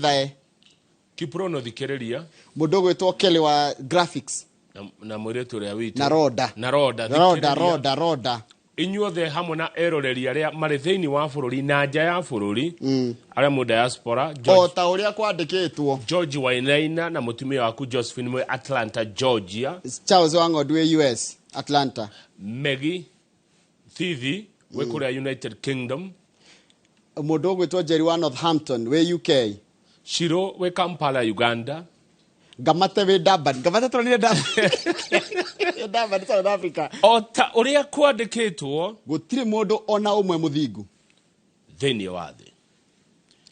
Thae. Kiprono thikĩrĩria. Mũndũ ũgwĩtwo Kelly wa graphics. Na mũirĩtu ũrĩa witũ. Na Roda. Na Roda. Roda, thikĩrĩria. Roda, Roda. Inyuothe hamwe na eroreri arĩa marĩ thĩinĩ wa bũrũri na nja ya bũrũri, arĩa mwĩ diaspora. O George, ta ũrĩa kwandĩkĩtwo. George Wainaina na mũtumia waku Josephine mwĩ Atlanta, Georgia. Charles Wang'ondu wĩ US, Atlanta. Megi Thithi wĩ kũrĩa United Kingdom. Mũndũ ũgwĩtwo Jerry wa Northampton wĩ UK. Shiro wĩ Kampala, Uganda. Ngamate wĩ Durban. Ngamate tũronire Durban. Wĩ Durban, South Africa. O ta ũrĩa kwandĩkĩtwo. Gũtirĩ mũndũ ona ũmwe mũthingu. Thĩinĩ wa thĩ.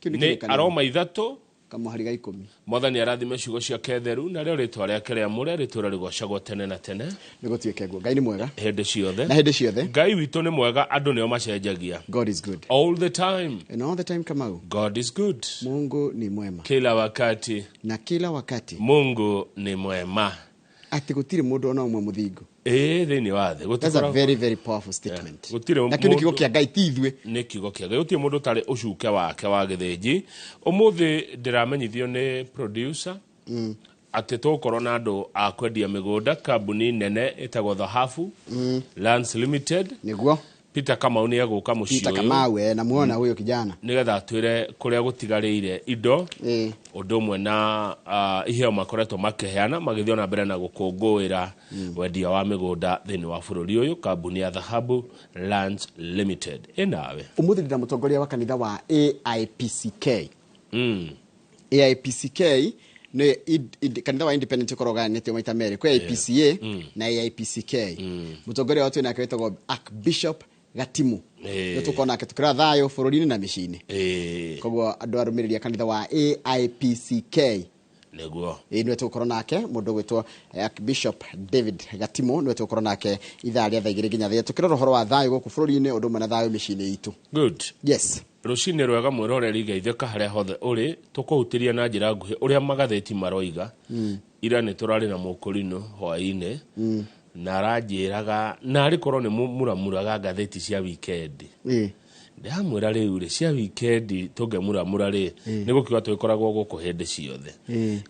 Kĩu nĩ Nĩ kĩrĩkanĩro. Aroma 3. Kamũhari ga 10. Mwathani arathime ciugo ciake theru, narĩo rĩtwa rĩake rĩamũre rĩtũũre rĩgoocagwo tene na tene. Nĩ gũtuĩke guo. Ngai nĩ mwega. Hĩndĩ ciothe. Na hĩndĩ ciothe. Ngai witũ nĩ mwega, andũ nĩo macenjagia. God is good. All the time. And all the time, Kamau. God is good. Mungu ni mwema. Kila wakati. Na kila wakati. Mungu ni mwema. Atĩ gũtirĩ mũndũ ona ũmwe mũthingu. Ĩĩ, thĩinĩ wa thĩ. That's a very, very powerful statement. Yeah. Gũtirĩ Na kĩu nĩ kiugo mũndũ- kĩa Ngai, ti ithuĩ. Nĩ kiugo kĩa Ngai. Gũtirĩ mũndũ ũtarĩ ũcuke wake wa gĩthĩnji. Ũmũthĩ ndĩramenyithio nĩ producer atĩ tũgũkorwo na andũ a kwendia mĩgũnda, kambuni nene ĩtagwo Dhahabu Lands Limited. Nĩguo. Peter Kamau nĩ egũka mũciĩ Peter ũyũ. Kamau, na muona huyo kijana. Nĩgetha atwĩre kũrĩa gũtigarĩire indo, ũndũ ũmwe na iheo makoretwo makĩheana magĩthiĩ ona mbere na gũkũngũĩra wendia wa mĩgũnda thĩinĩ wa bũrũri ũyũ, kambuni ya Dhahabu Lands Limited. Ĩnawe. Ũmũthĩ ndĩna mũtongoria wa kanitha wa AIPCK. AIPCK nĩ kanitha wa independent ũkoragwo ũgayanĩtio maita merĩ, kwĩ AIPCA na AIPCK. Mũtongoria wa twĩ nake wĩtagwo Archbishop Gatimu. Nĩ tũkorwo nake tũkĩrora thayũ bũrũri-inĩ na mĩciĩ-inĩ. Koguo andũ arũmĩrĩri a kanitha wa AIPCK. Nĩguo. Ĩĩ, nĩwe tũgũkorwo nake, mũndũ ũgwĩtwo Archbishop David Gatimu, nĩwe tũgũkorwo nake ithaa rĩa thaa 2 nginya thaa tũkĩrora ũhoro wa thayũ gũkũ bũrũri-inĩ, ũndũ ũmwe na thayũ mĩciĩ-inĩ itũ. Good. Yes. Rũcinĩ rwega mwĩroreri, geithĩka harĩa hothe ũrĩ, tũkũhutĩria na njĩra nguhĩ ũrĩa magathĩti maroiga. Ira nĩ tũrarĩ na mũkũrinũ hwaĩ-inĩ, na aranjĩraga na arĩ korwo nĩ mũramuraga ngathĩti cia weekend. Ndamwĩra rĩu rĩ, cia weekend tũngĩmuramura rĩ, nĩ gũkiuga tũgĩkoragwo gũkũ hĩndĩ ciothe.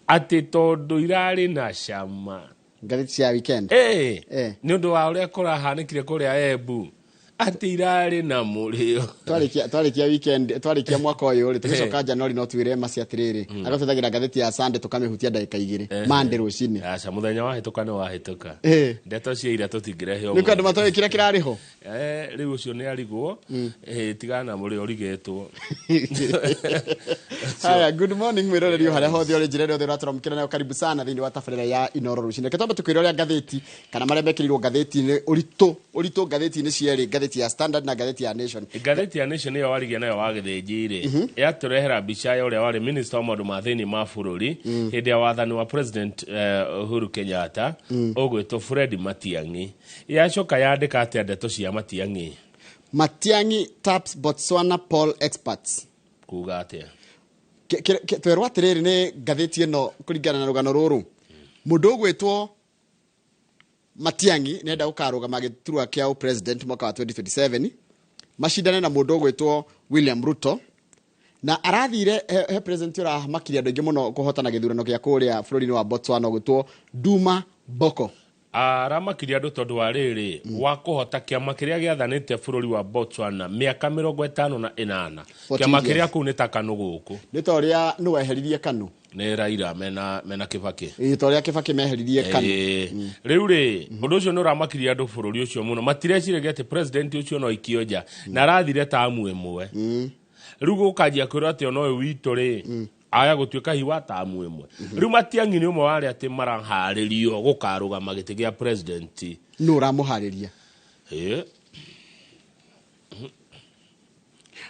Atĩ tondũ irarĩ na cama. Ngathĩti cia weekend. Nĩ ũndũ wa ũrĩa kũrahanĩkire kũrĩa Embu. Atĩ irarĩ na mũrĩo. Twarĩkia weekend, twarĩkia mwaka ũyũ rĩ, tũgĩcoka January no twĩre Mercy atĩrĩrĩ, agatwethagĩra ngathĩti ya Sunday tũkamĩhutia ndagĩka 2, Monday rũcinĩ. Aca, mũthenya wahĩtũka nĩ wahĩtũka. Ndeto cia ira tũtingĩrehe Nĩ kwenda ũmũthĩ. matoĩ kĩrĩa kĩrarĩ ho. Rĩu ũcio nĩ arigwo. Tigana na mũrĩo ũrigĩtwo. Haya, good morning mwĩroreri o harĩa hothe ũrĩ, njĩra ĩrĩa yothe ũratũramũkĩra nayo, karibu sana thĩinĩ wa tabarĩra ya Inooro rũcinĩ. Reke twambe tũkwĩre ũrĩa ngathĩti kana marĩa mekĩrĩirwo ngathĩti-inĩ, ũritũ ngathĩti-inĩ cierĩ, ngathĩti ya Standard na ngathĩti ya Nation. Ngathĩti ya Nation ĩyo warigia nayo wa Gĩthĩnji rĩ, yatũrehera mbica ya ũrĩa warĩ minister wa maũndũ ma thĩinĩ ma bũrũri hĩndĩ ya wathani wa President Uhuru Kenyatta, ũgwĩtwo Fred Matiang'i. Yacoka yandĩka atĩa ndeto cia Matiang'i? Matiang'i taps Botswana poll experts. Kuga atĩa? Twerwo atĩrĩrĩ nĩ ngathĩti ĩno kũringana na rũgano rũrũ. Mũndũ ũgwĩtwo Matiang'i nĩenda gũkarũgama gĩturwa kĩa president mwaka wa 2027, macindane na mũndũ ũgwĩtwo William Ruto, na arathire he president ũramakirie andũ aingĩ mũno kũhotana gĩthurano gĩa kũrĩa bũrũri-inĩ wa Botswana ũgwĩtwo Duma Boko. Aramakirie andũ tondũ wa rĩrĩ, wa kũhota kĩama kĩrĩa gĩathanĩte bũrũri wa Botswana mĩaka mĩrongo ĩtano na ĩnana. Forty Kĩama years. kĩrĩa kũu nĩ ta KANU gũkũ. Nĩ ta ũrĩa nũ weheririe KANU? Nĩ Raila mena Kibaki. Ĩĩ, ta ũrĩa Kibaki meheririe KANU. Rĩu rĩ, ũndũ ũcio nĩ ũramakirie andũ bũrũri ũcio mũno. Matireciragia atĩ president ũcio no aikio nja. Na arathire tamu ĩmwe. Rĩu gũkanjia kwĩrwo atĩ ona ũyũ witũ rĩ, aya gũtuĩka hihi wa tamu ĩmwe. Rĩu Matiang'i nĩ ũmwe wa arĩa atĩ maraharĩrio gũkarũgama gĩtĩ gĩa president. Nũ ũramũharĩria?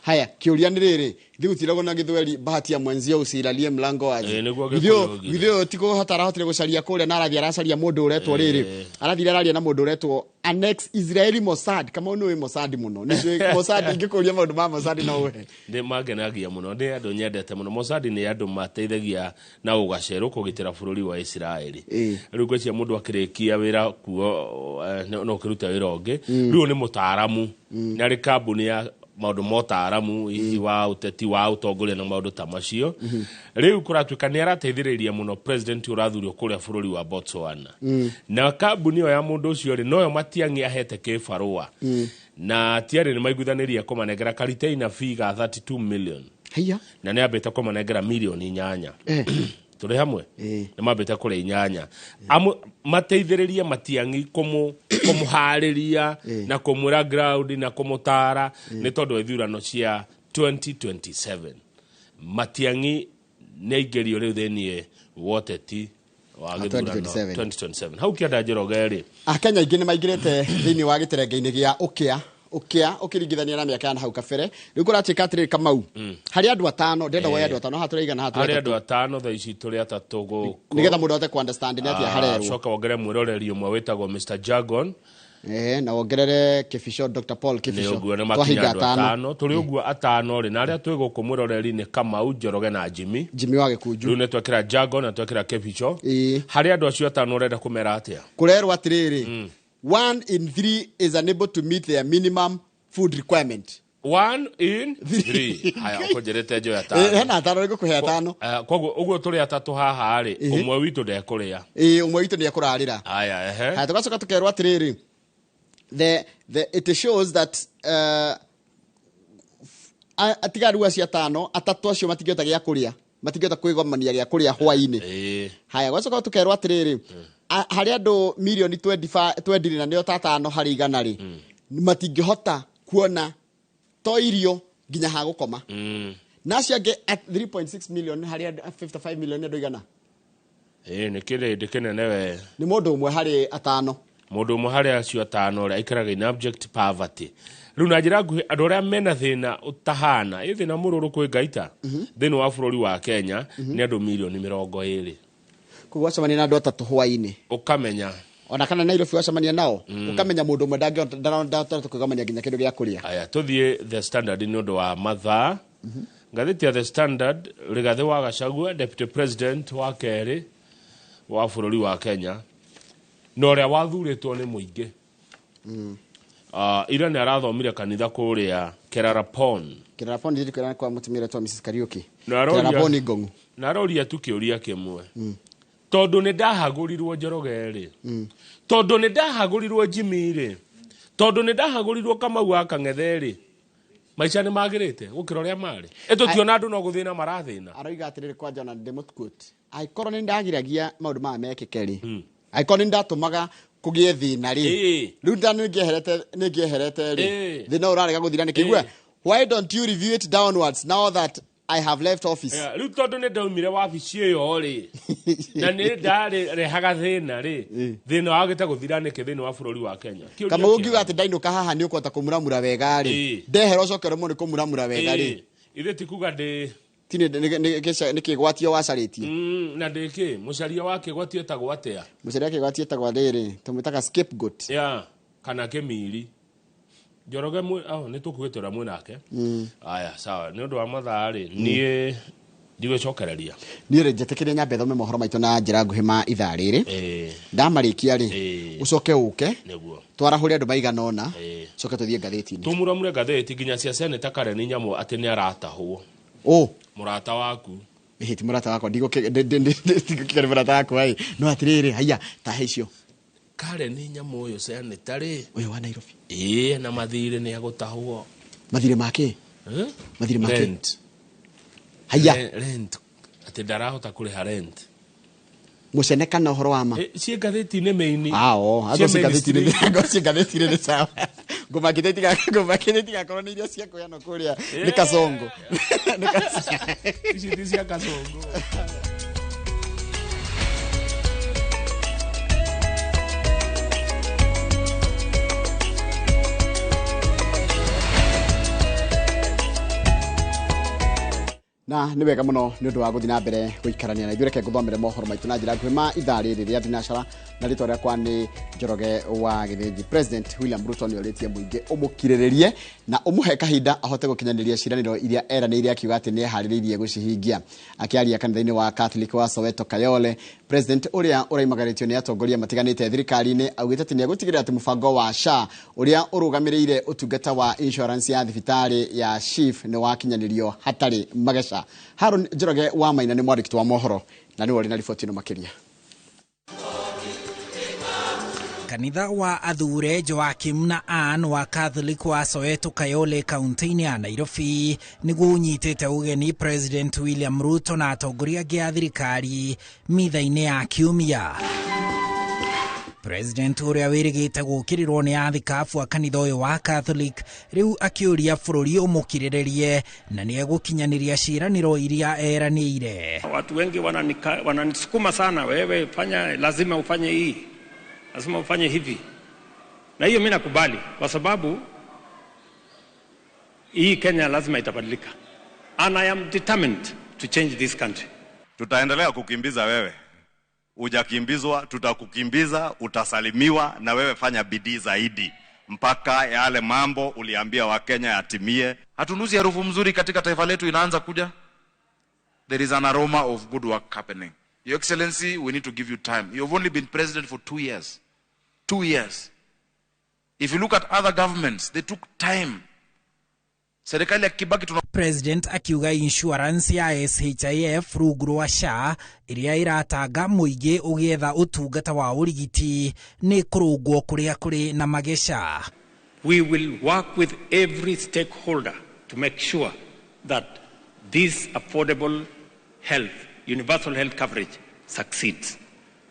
Haya, kĩũria nĩ rĩrĩ, ithuĩ gũtiragwo na gĩthweri bahati ya mwenzio usilalie mlango wazi. Nĩguo Ithuĩ Gĩkũyũ augire. ithuĩ ti kũhota arahotire gũcaria kũrĩa na arathiĩ aracaria mũndũ ũretwo rĩrĩ. Arathire araria na mũndũ ũretwo Annex Israeli Mossad. Kama nĩ ũĩ Mossad mũno. Nĩ njũĩ Mossad, ingĩkũria maũndũ ma Mossad no ũhe. Nĩ mangenagia mũno, nĩ andũ nyendete mũno. Mossad nĩ andũ mateithagia na ũgacerũ kũgitĩra bũrũri wa Israeli. Rĩu ngwĩciria mũndũ akĩrĩkia wĩra kuo, no ũkĩrute wĩra ũngĩ. Rĩu nĩ mũtaaramu. Nĩ arĩ kambuni ya Maũndũ ma ũtaaramu hihi wa ũteti, wa ũtongoria na maũndũ ta macio. Rĩu kũratuĩka nĩ arateithĩrĩria mũno president ũrathurio kũrĩa bũrũri wa Botswana, na kambuni ĩyo ya mũndũ ũcio rĩ, noyo Matiang'i ahete kĩbarũa, na tiarĩ nĩ maiguithanĩria kũmanengera karitaina fee ga 32 million. Haiya. Na nĩ ambĩte kũmanengera mirioni 8. Tũrĩ hamwe? Nĩ mambĩte kũrĩa 8 mateithĩrĩrie Matiang'i kũmũharĩria na kũmwĩra ground na kũmũtara nĩ tondũ wa ithurano cia 2027. Matiang'i nĩ aingĩrio rĩu thĩiniĩ wa ũteti wa gĩthurano. 2027. 2027 hau kĩanda Njoroge rĩ. Akenya aingĩ nĩ maingĩrĩte thĩinĩ wa gĩterenge-inĩ gĩa ũkĩa ũkĩa ũkĩringithania na mĩaka ya na hau kabere. Rĩu kũratuĩka atĩrĩrĩ, Kamau, harĩ andũ atano ndĩrenda woe andũ atano haha tũraigana haha? Harĩ tũrĩ andũ atano thaa ici, tũrĩ atatũ gũkũ. Nĩgetha mũndũ ahote kũ-understand nĩ atĩa harerwo. Coka wongerere mwĩroreri ũmwe wĩtagwo Mr Jagon. Na wongerere Kĩbico, Dr Paul Nĩ Kĩbico. ũguo nĩ makinya Twahinga andũ atano. atano. Tũrĩ ũguo atano rĩ, na arĩa twĩ gũkũ mwĩroreri nĩ Kamau, Njoroge na Jimmy. Jimmy wa Gĩkunju. Rĩu nĩ twekĩra Jagon na twekĩra Kĩbico. Harĩ andũ acio atano ũrenda kũmera atĩa? Kũrerwo atĩrĩrĩ, one in three is unable to meet their minimum food requirement. One in three. Haya, ũkũnjĩrĩte njoya atano. Hena atano, nĩngũkũhe atano. Koguo ũguo tũrĩ atatũ haha rĩ, ũmwe witũ ndekũrĩa. Ĩĩ, ũmwe witũ nĩ ekũrarĩra. Haya, ehe. Haya, tũgacoka tũkerwo atĩrĩrĩ, the it shows that atiga rĩu acio atano, atatũ acio matingĩhota gĩa kũrĩa, matingĩhota kwĩgomania gĩa kũrĩa hwainĩ. Haya, gwacoka tũkerwo atĩrĩrĩ, harĩ andũ mirioni 20 na nĩo ta 5 harĩ 100 rĩ, matingĩhota kuona to irio nginya ha gũkoma, na acio angĩ at 3.6 million harĩ andũ 55 million nĩ andũ igana. Ĩĩ, nĩ kĩrĩndĩ kĩnene we. Nĩ mũndũ ũmwe harĩ atano. Mũndũ ũmwe harĩ acio atano rĩ aikaraga in abject poverty. Rĩu na njĩra nguhĩ, andũ arĩa mena thĩna ũtahana ĩ thĩna mũrũrũ kwĩ ngaita thĩinĩ wa bũrũri wa Kenya nĩ andũ mirioni 20. Koguo wacemania na andũ atatũ hwainĩ, ũkamenya. Ona kana Nairobi wacemania nao, ũkamenya mũndũ ũmwe ndangĩhota, ndahota kwĩgomania nginya kĩndũ gĩa kũrĩa. Aya, tũthiĩ The Standard nĩ ũndũ wa mathaa. Ngathĩti ya The Standard, Rigathĩ wa Gachagua, deputy president wa kerĩ wa bũrũri wa Kenya na ũrĩa wathurĩtwo nĩ mũingĩ, ira nĩ arathomire kanitha kũrĩa Kerarapon. Kerarapon ndiri kwĩra kwa mũtumia ũretwo Mrs Kariuki. Na aroria- Kerarapon Ngong'u. Na aroria tu kĩũria kĩmwe, tondũ nĩ ndahagũrirwo Njoroge rĩ, tondũ nĩ ndahagũrirwo Jimmy rĩ, tondũ nĩ ndahagũrirwo Kamau wa Kang'ethe rĩ, maica nĩ magĩrĩte gũkĩra ũrĩa marĩ? Ĩtũtiona andũ no gũthĩna marathĩna. Aroiga atĩrĩrĩ, kwanja ona ndĩmũquote, angĩkorwo nĩ ndagiragia maũndũ maya mekĩke rĩ, angĩkorwo nĩ ndatũmaga kũgĩe thĩna rĩ, rĩu nda nĩ ngĩeherete rĩ, thĩna ũrarega gũthira nĩkĩ? Igua, "Why don't you review it downwards now that I have left office?" Yeah, rĩu tondũ nĩ ndaumire wabici ĩyo rĩ, na nĩ ndarehaga thĩna rĩ, thĩna wagĩte gũthira nĩkĩ thĩinĩ wa bũrũri wa Kenya? Kĩũria Kama ũngiuga kĩega. atĩ ndainũka haha nĩ ũkũhota kũmuramura wega rĩ, ndehera ũcoke ũremwo nĩ kũmuramura wega rĩ. Ithuĩ ti kuga ndĩ Ti nĩ kĩgwatio wacarĩtie. Na ndĩ kĩ mũcaria wa kĩgwatio etagwo atĩa? Mũcaria kĩgwatio etagwo rĩrĩ, tũmwĩtaga scapegoat. Ya kana kĩmiri Njoroge mwe oh, nĩ tũkuĩte ũrĩa mwĩnake. Aya, sawa, nĩ ũndũ wa mathaa rĩ, niĩ ndigwĩcokereria. Niĩ rĩ, njetĩkĩrie nyambe thome mohoro maitũ na njĩra nguhĩ ma ithaa rĩrĩ. Ndamarĩkia rĩ, ũcoke ũke Nĩguo. twarahũre andũ maigana ũna, coke tũthiĩ ngathĩti-inĩ. Tũmuramure ngathĩti nginya cia seneta Karen Nyamu atĩ nĩ aratahwo. Ũ? Mũrata waku. Ĩhĩ, ti mũrata wakwa, ndigũkĩga nĩ mũrata wakwa ĩ, no atĩrĩrĩ, haiya, tahe icio. Karen Nyamu ũyũ seneta rĩ. Ũyũ wa Nairobi. Ĩĩ, na mathirĩ nĩ agũtahwo. Mathirĩ make? Eh? Mathirĩ make? Rent. Haiya. Rent, atĩ ndarahota kũrĩha rent. Mũcene kana ũhoro wa ma? Ciĩ ngathĩti-inĩ main. Ao, Ciĩ ago cigathĩti-inĩ. mainstream. Ago cigathĩti-inĩ nĩ sawa. Ngũmakĩte ngũmakĩte itigakorwo nĩ iria cia kũheanwo kũrĩa nĩ Kasongo. Nĩ Kasongo. Ici ti cia Kasongo. Na nĩ wega mũno nĩ ũndũ wa gũthiĩ na mbere gũikarania na ithuĩ. Reke ngũthomere mohoro maitũ na njĩra nguhĩ ma ithaa rĩrĩ rĩa thinacara, na rĩtwa rĩakwa nĩ Njoroge wa Gĩthĩnji. President William Ruto nĩ orĩtie mũingĩ ũmũkirĩrĩrie na ũmũhe kahinda ahote gũkinyanĩria ciĩranĩro iria eranĩire, akiuga atĩ nĩ eharĩrĩirie gũcihingia. Akĩaria kanitha-inĩ wa Catholic wa Soweto Kayole, President ũrĩa ũraimagarĩtio nĩ atongoria matiganĩte thirikari-inĩ augĩte atĩ nĩ egũtigĩrĩra atĩ mũbango wa SHA ũrĩa ũrũgamĩrĩire ũtungata wa insurance ya thibitarĩ ya SHIF nĩ wakinyanĩrio hatarĩ mageca. Haron Njoroge wa Maina nĩ mwandĩki wa mohoro na nĩwe ũrĩ na riboti ĩno makĩria. Kanitha wa athure Joakim na Ann wa Catholic wa Soweto Kayole kaunti-inĩ ya Nairobi nĩguo ũnyitĩte ũgeni President William Ruto na atongoria angĩ a thirikari mitha-inĩ ya kiumia. President ũrĩa wĩrĩgĩte gũũkĩrĩrwo nĩ athikabu a kanitha ũyũ wa Catholic rĩu akĩũria bũrũri ũmũkirĩrĩrie na nĩ egũkinyanĩria ciĩranĩro iria eranĩire. Watu wengi wananisukuma sana, wewe fanya, lazima ufanye hii, lazima ufanye hivi, na hiyo mimi nakubali kwa sababu hii Kenya lazima itabadilika, and I am determined to change this country. Tutaendelea kukimbiza wewe, hujakimbizwa, tutakukimbiza, utasalimiwa, na wewe fanya bidii zaidi mpaka yale mambo uliambia Wakenya yatimie. Hatunusi harufu mzuri katika taifa letu inaanza kuja. There is an aroma of good work happening. Your Excellency, we need to give you time. You've only been president for 2 years. 2 years. If you look at other governments, they took time. Serikali ya Kibaki tuna President akiuga insurance ya SHIF rungu rwa SHA ĩrĩa ĩratanga mũingĩ ũgĩetha ũtungata wa ũrigiti nĩ kũrũngwo kũrĩa kũrĩ na mageca. We will work with every stakeholder to make sure that this affordable health, universal health coverage succeeds.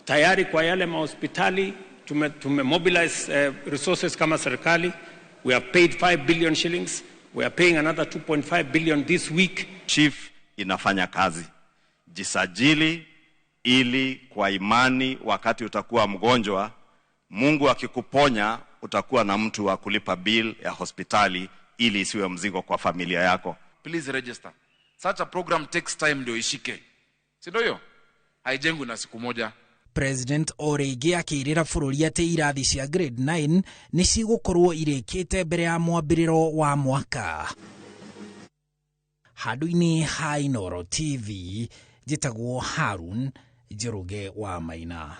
Tayari kwa yale mahospitali tume mobilize resources kama serikali. We have paid 5 billion shillings. We are paying another 2.5 billion this week. Chief inafanya kazi. Jisajili ili kwa imani wakati utakuwa mgonjwa, Mungu akikuponya utakuwa na mtu wa kulipa bill ya hospitali ili isiwe mzigo kwa familia yako. Please register. Such a program takes time ndio ishike. Si ndio hiyo? Haijengwi na siku moja. President orĩngĩ akĩĩrĩra bũrũri atĩ irathi cia grade 9 nĩ cigũkorwo irĩkĩte mbere ya mwambĩrĩro wa mwaka. Handũ-inĩ ha Inooro TV, njĩtagwo Harun Njoroge wa Maina.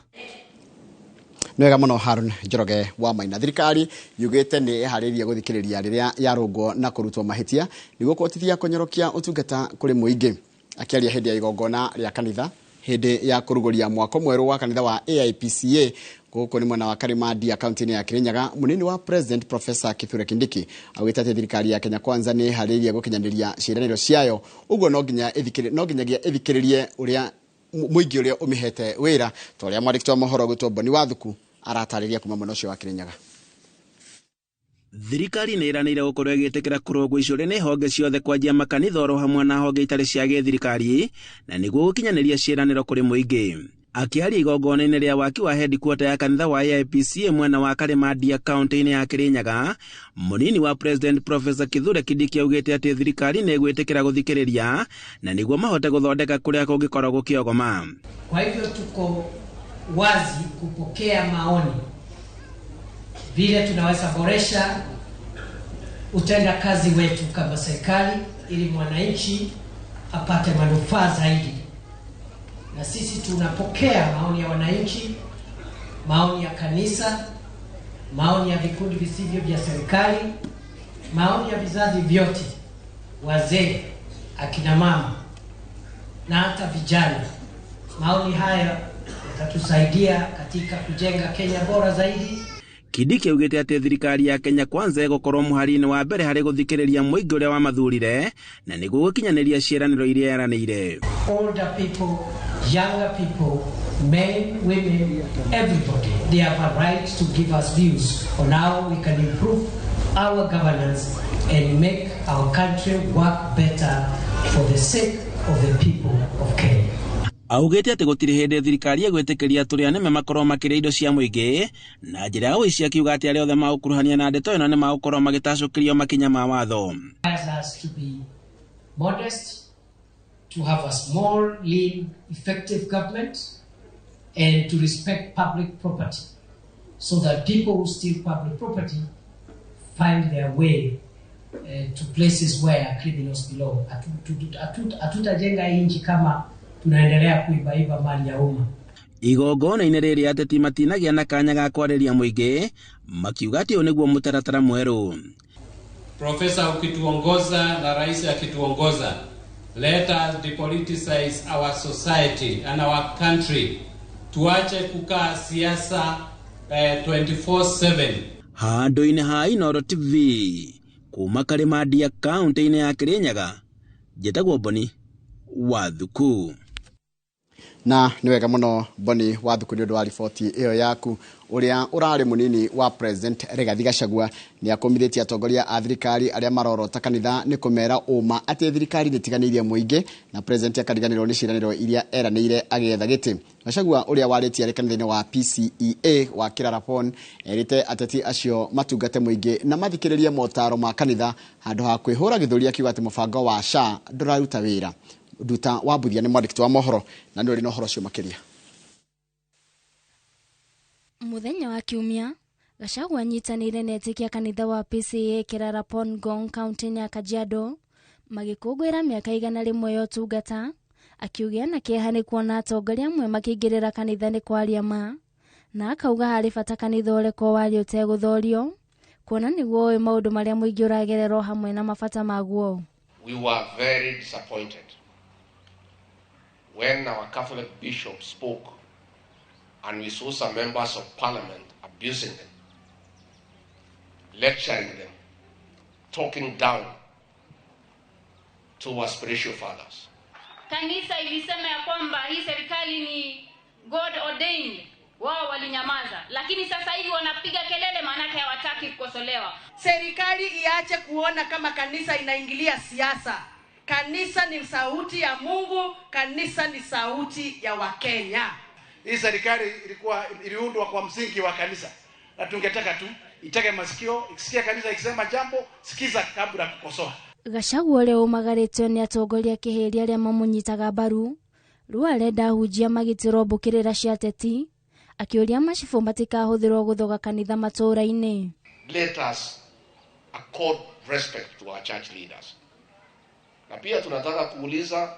Nĩ wega mũno Harun Njoroge wa Maina. Thirikari yugĩte nĩ ĩharĩirie gũthikĩrĩria rĩrĩa yarũngwo na kũrutwo mahĩtia nĩguo kũhotithia kũnyorokia ũtungata kũrĩ mũingĩ. Akĩaria hĩndĩ ya igongona rĩa kanitha hĩndĩ ya kũrugũria mwako mwerũ wa kanitha wa AIPCA gũkũ nĩ mwena wa Karimandia kaunti-inĩ ya Kirinyaga, mũnini wa President Professor Kithure Kindiki augĩte atĩ thirikari ya Kenya Kwanza nĩ ĩharĩirie gũkinyanĩria ciĩranĩro ciayo, ũguo no nginyagia ĩthikĩrĩrie ũrĩa mũingĩ ũrĩa ũmĩhete wĩra, ta ũrĩa mwandĩki wa mohoro gwĩtwo Boni Wathuku aratarĩria kuma mwena ũcio wa Kirinyaga. Thirikari nĩ ĩranĩire gũkorwo ĩgĩtĩkĩra kũrũngwo icũrĩ nĩ honge ciothe kwanjia makanitha oro hamwe na honge itarĩ cia gĩthirikari na nĩguo gũkinyanĩria ciĩranĩro kũrĩ mũingĩ. Akĩaria igongona-inĩ rĩa waki wa headquarter ya kanitha wa AIPCA mwena wa Karimandia kaunti-inĩ ya Kirinyaga, mũnini wa President Professor Kithure Kindiki augĩte atĩ thirikari nĩ ĩgwĩtĩkĩra gũthikĩrĩria na nĩguo mahote gũthondeka kũrĩa kũngĩkorwo gũkĩogoma. Kwa hivyo tuko wazi kupokea maoni vile tunaweza boresha utenda kazi wetu kama serikali ili mwananchi apate manufaa zaidi. Na sisi tunapokea maoni ya wananchi, maoni ya kanisa, maoni ya vikundi visivyo vya serikali, maoni ya vizazi vyote, wazee, akina mama na hata vijana. Maoni haya yatatusaidia katika kujenga Kenya bora zaidi. Kindiki augĩte atĩ thirikari ya Kenya Kwanza ĩgũkorwo mũhari-inĩ wa mbere harĩ gũthikĩrĩria mũingĩ ũrĩa wamathurire na nĩguo gũkinyanĩria ciĩranĩro iria yeranĩire. Older people, younger people, men, women, everybody, they have a right to give us views on how we can improve our governance and make our country work better for the sake of the people of Kenya. Augĩte atĩ gũtirĩ hĩndĩ thirikari ĩgwĩtĩkĩria tũrĩa nĩme makorwo makĩrĩa indo cia mũingĩ na njĩra ya ũici, akiuga atĩ arĩa othe magũkuruhania na ndeto ĩno nĩ magũkorwo magĩtacũkĩrio makinya ma watho. Us to be modest, To have a small, lean, effective government and to respect public property so that people who steal public property find their way to places where criminals belong. Hatutajenga nchi kama tunaendelea kuibaiba mali ya umma. Igongona-inĩ rĩrĩ ateti matinagĩa na kanya ga kwarĩria mũingĩ makiuga atĩ ũyũ nĩguo mũtaratara mwerũ. Profesa ukituongoza na rais akituongoza, let us depoliticize our society and our country. Tuache kukaa siasa 24/7. Handũ-inĩ ha Inooro TV kuma Karimandia kaunti-inĩ ya Kirinyaga, njĩtagwo Boni wa Thuku. Na nĩ wega mũno Boni wa Thuku nĩ ũndũ wa riboti ĩyo yaku. Ũrĩa ũrarĩ mũnini wa President Rigathi Gachagua nĩ akũmithĩtie atongoria a thirikari arĩa marorota kanitha nĩ kũmera ũma atĩ thirikari nĩ ĩtiganĩirie mũingĩ na President akariganĩrwo nĩ ciĩranĩro iria eranĩire agĩetha gĩtĩ. Gachagua ũrĩa warĩtie arĩ kanitha-inĩ wa PCEA wa Kirarapon erĩte ateti acio matungate mũingĩ na mathikĩrĩrie motaro ma kanitha handũ ha kwĩhũra gĩthũri akiuga atĩ mũbango wa SHA ndũraruta wĩra. Nduta wa Mbuthia nĩ mwandĩki wa mohoro na nĩ ũrĩ na ũhoro ũcio makĩria. Mũthenya wa Kiumia, Gachagua anyitanĩire na etĩkia kanitha wa PCEA Kirarapon Ngong kaunti-inĩ ya Kajiado magĩkũngũĩra mĩaka 100 ya ũtungata, akiuga na kĩeha nĩ kuona atongoria amwe makĩingĩrĩra kanitha nĩ kwaria ma, na akauga harĩ bata kanitha ũrekwo warie ũtegũthorio kuona nĩguo ũĩ maũndũ marĩa mũingĩ ũragerera o hamwe na mabata maguo. We were very disappointed when our Catholic bishop spoke and we saw some members of parliament abusing them, lecturing them, talking down to our spiritual fathers. Kanisa ilisema ya kwamba hii serikali ni God ordained. Wao walinyamaza, lakini sasa hivi wanapiga kelele maanake hawataki kukosolewa. Serikali iache kuona kama kanisa inaingilia siasa. Kanisa ni sauti ya Mungu, kanisa ni sauti ya Wakenya. Hii serikali ilikuwa iliundwa kwa msingi wa kanisa. Na tungetaka tu itege masikio, ikisikia kanisa ikisema jambo, sikiza kabla kukosoa. Gachagua ũrĩa ũmagarĩtio nĩ atongoria kĩhĩri arĩa mamũnyitaga mbaru, rĩu arenda ahunjia magitĩrwo mbũkĩrĩra cia ateti, akĩũria macibũ matikahũthĩrwo gũthoga kanitha matũũra-inĩ. Let us accord respect to our church leaders. Na pia tunataka kuuliza,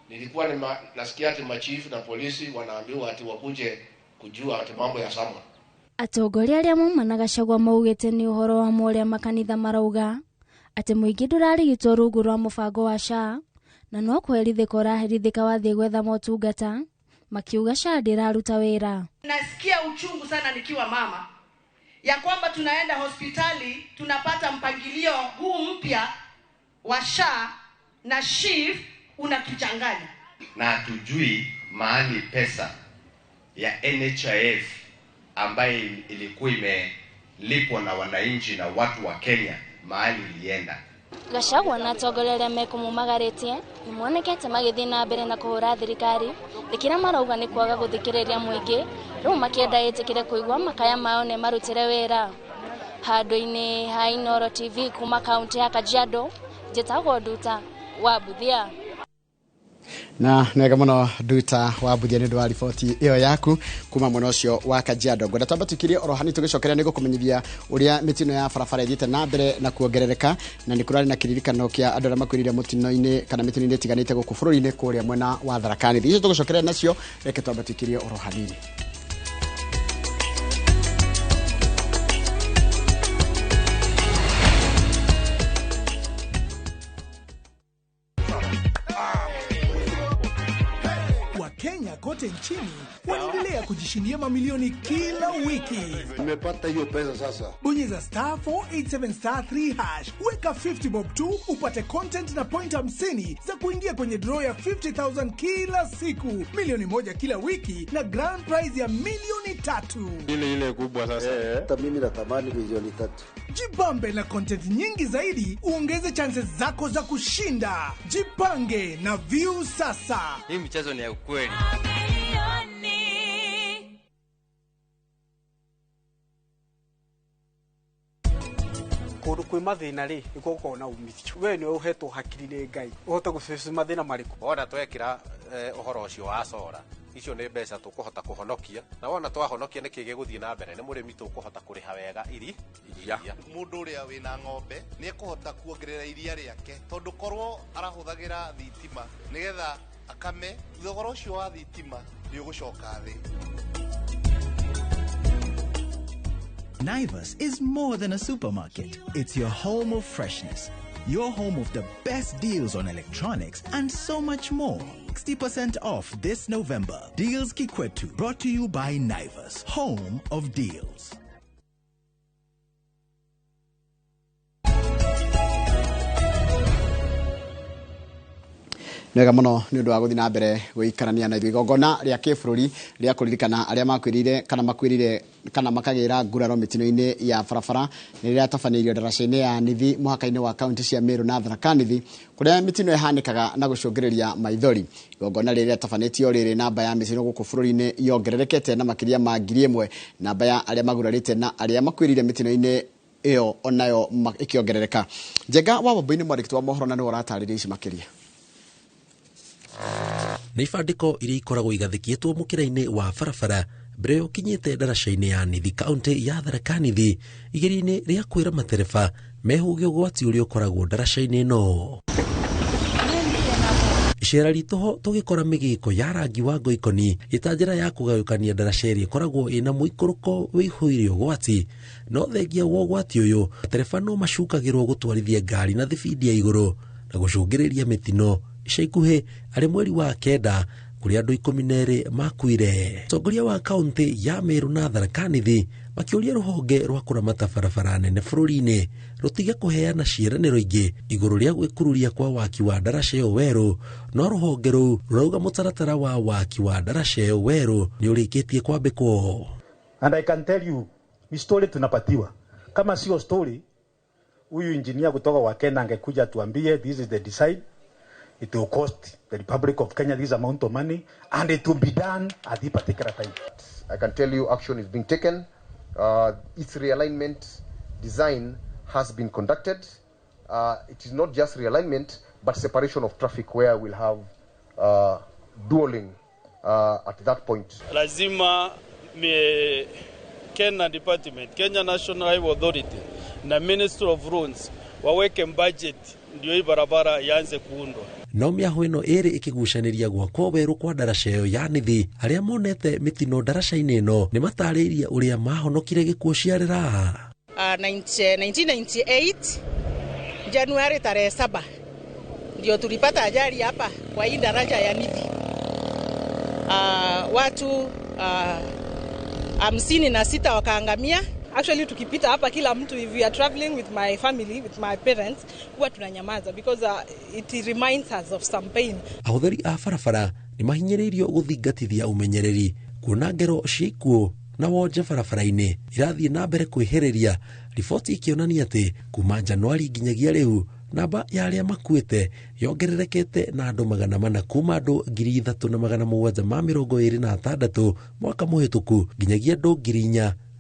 nilikuwa nasikia ati machifu na polisi wanaambiwa ati wakuje kujua ati mambo ya Samuel. Atongoria arĩa mauma na Gachagua maugĩte nĩ ũhoro wa ma ũrĩa makanitha marauga atĩ mũingĩ ndũrarigitwo rungu rwa mũbango wa SHA na no kũherithĩka ũraherithĩka wathiĩ gwetha motungata, makiuga SHA ndĩraruta wĩra. Nasikia uchungu sana nikiwa mama ya kwamba tunaenda hospitali tunapata mpangilio huu mpya wa SHA na SHIF unatuchanganya. Na hatujui mahali pesa ya NHIF ambaye ilikuwa imelipwa na wananchi na watu wa Kenya mahali ilienda. Gachagua na atongoria arĩa mekũmumagarĩtie nĩmonekete magĩthiĩ na mbere na kũhũra thirikari thikĩra marauga nĩ kwaga gũthikĩrĩria mũingĩ, rĩu makĩenda ĩtĩkĩre kũigua makaya mao nĩ marutĩre wĩra. Handũ-inĩ ha Inooro TV kuma kaunti ya Kajiado, njĩtagwo Nduta wa Mbuthia. Na nega muno Nduta wa Mbuthia nĩ ũndũ wa riboti ĩyo yaku kuma mwena ũcio wa Kajiado. Ngwenda twambe tukirie oro hanini tũgĩcokeria nĩ gũkũmenyithia ũrĩa mĩtino ya barabara ĩthiĩte na mbere na kuongerereka, na nĩ kũrarĩ na kĩririkano kĩa andũ arĩa makuĩrĩire mũtino-inĩ kana mĩtino-inĩ ĩtiganĩte gũkũ bũrũri-inĩ kũrĩa mwena wa Tharaka Nithi. Icio tũgũcokeria nacio, reke twambe tukirie oro hanini. Kote nchini wanaendelea kujishindia mamilioni kila wiki. Nimepata hiyo pesa sasa. Bonyeza star 487 star 3 hash, weka 50 bob tu upate content na point 50 za kuingia kwenye draw ya 50,000 kila siku, milioni 1 kila wiki na grand prize ya milioni 3. Ile kubwa sasa. Hata mimi natamani milioni 3. Jibambe na content nyingi zaidi, uongeze chances zako za kushinda. Jipange na view sasa. Hii mchezo ni ya ukweli. Kũndũ kwĩ mathĩna rĩ nĩkuo gũkoragwo na umithio. We nĩwe ũhetwo hakiri nĩ Ngai ũhote gũcũcũ mathĩna marĩkũ. Wona twekĩra ũhoro ũcio wa cora, icio nĩ mbeca tũkũhota kũhonokia, na wona twahonokia nĩkĩ gĩgũthiĩ na mbere, nĩ mũrĩmi tũkũhota kũrĩha wega iria. Mũndũ ũrĩa wĩna ng'ombe nĩ ekũhota kuongerera iria rĩake, tondũ korwo arahũthagĩra thitima nĩgetha akame, thogora ũcio wa thitima nĩ ũgũcoka thĩ. Naivas is more than a supermarket. It's your home of freshness, your home of the best deals on electronics and so much more. 60% off this November. Deals Kikwetu, brought to you by Naivas, home of deals. Nĩ wega mũno nĩ ũndũ wa gũthiĩ na mbere gũikarania na ithuĩ. Igongona rĩa kĩbũrũri rĩa kũririkana arĩa makuĩrĩire kana makuĩrĩire kana makagĩra nguraro mĩtino-inĩ ya barabara nĩ rĩratabanĩirio ndaraca-inĩ ya Nithi mũhaka-inĩ wa kaunti cia Meru na Tharaka Nithi, kũrĩa mĩtino ĩhanĩkaga na gũcũngĩrĩria maithori. Igongona rĩrĩ rĩatabanĩtio rĩrĩ namba ya mĩtino gũkũ bũrũri-inĩ yongererekete na makĩria ma 1000, namba ya arĩa magurarĩte na arĩa makuĩrĩire mĩtino-inĩ ĩyo onayo ĩkĩongerereka. Njenga wa Wambui-inĩ mwandĩki wa mohoro na nĩwe ũratarĩria ici makĩria. Nĩ ibandĩko iria ikoragwo igathĩkĩtwo mũkĩra-inĩ wa barabara mbere ya ũkinyĩte ndaraca-inĩ ya Nithi kaunti ya Tharaka Nithi igeria-inĩ rĩa kwĩra matereba mehũge ũgwati ũrĩa ũkoragwo ndaraca-inĩ ĩno. Icera ritũ ho tũgĩkora mĩgĩko ya rangi wa ngoikoni ĩta njĩra ya kũgayũkania ndaraca ĩrĩa ĩkoragwo ĩna mũikũrũko wĩihũire ũgwati. No thengia wa ũgwati ũyũ, matereba no macukagĩrwo gũtwarithia ngari na thibindi ya igũrũ na gũcũngĩrĩria mĩtino. Ica ikuhĩ arĩ mweri wa 9 kũrĩa andũ 12 makuire. Mũtongoria wa kaunti ya Meru na Tharaka Nithi makĩũria rũhonge rwa kũramata barabara nene bũrũri-inĩ rũtige kũheana ciĩranĩro ingĩ igũrũ rĩa gwĩkururia kwa waki wa ndaraca ĩyo werũ, no rũhonge rũu rũrauga mũtaratara wa waki wa ndaraca ĩyo werũ nĩ ũrĩkĩtie kwambĩkwo. And I can tell you, ni story tunapatiwa. Kama sio story, huyu engineer kutoka wa Kenya angekuja tuambie this is the design. It will cost the Republic of Kenya this amount of money, and it will be done at this particular time. I can tell you action is being taken. Its realignment design has been conducted. It is not just realignment, but separation of traffic where we'll have dualing at that point. Lazima Kenya Department, Kenya National Highway Authority na Ministry of Roads waweke budget ndio hii barabara ianze kuundwa. No mĩahũ ĩno ĩrĩ ĩkĩgucanĩria gwakwo werũ kwa ndaraca ĩyo ya Nithi, arĩa monete mĩtino ndaraca-inĩ ĩno nĩ matarĩirie ũrĩa mahonokire gĩkuũ ciarĩra. 1998 Januari tarehe 7 ndio tulipata ajali hapa kwa hii daraja ya Nithi. Watu 56 wakaangamia. Actually tukipita hapa kila mtu, if we are traveling with my family, with my parents, huwa tunanyamaza because it reminds us of some pain. Ahũthĩri a barabara nĩ mahinyĩrĩirio gũthingatithia ũmenyereri kuona ngero cia ikuũ na wonje barabara-inĩ irathiĩ na mbere kwĩhĩrĩria, riboti ikĩonania atĩ kuma Januari nginyagia rĩu namba ya arĩa makuĩte yongererekete na andũ 400 kuma andũ 3726 mwaka mũhĩtũku nginyagia andũ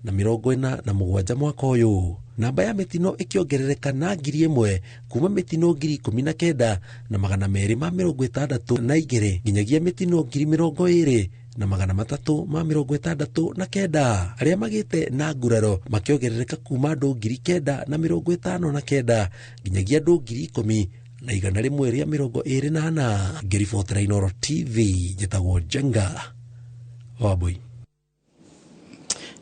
4047 mwaka ũyũ. Namba ya mĩtino ĩkĩongerereka na 1000 kuma mĩtino 19,262 nginyagia mĩtino 20,369. Arĩa magĩte na nguraro makĩongerereka kuma andũ 9,059 nginyagia andũ 10,124. Ngĩribotera Inooro TV, njĩtagwo Njenga Wambui.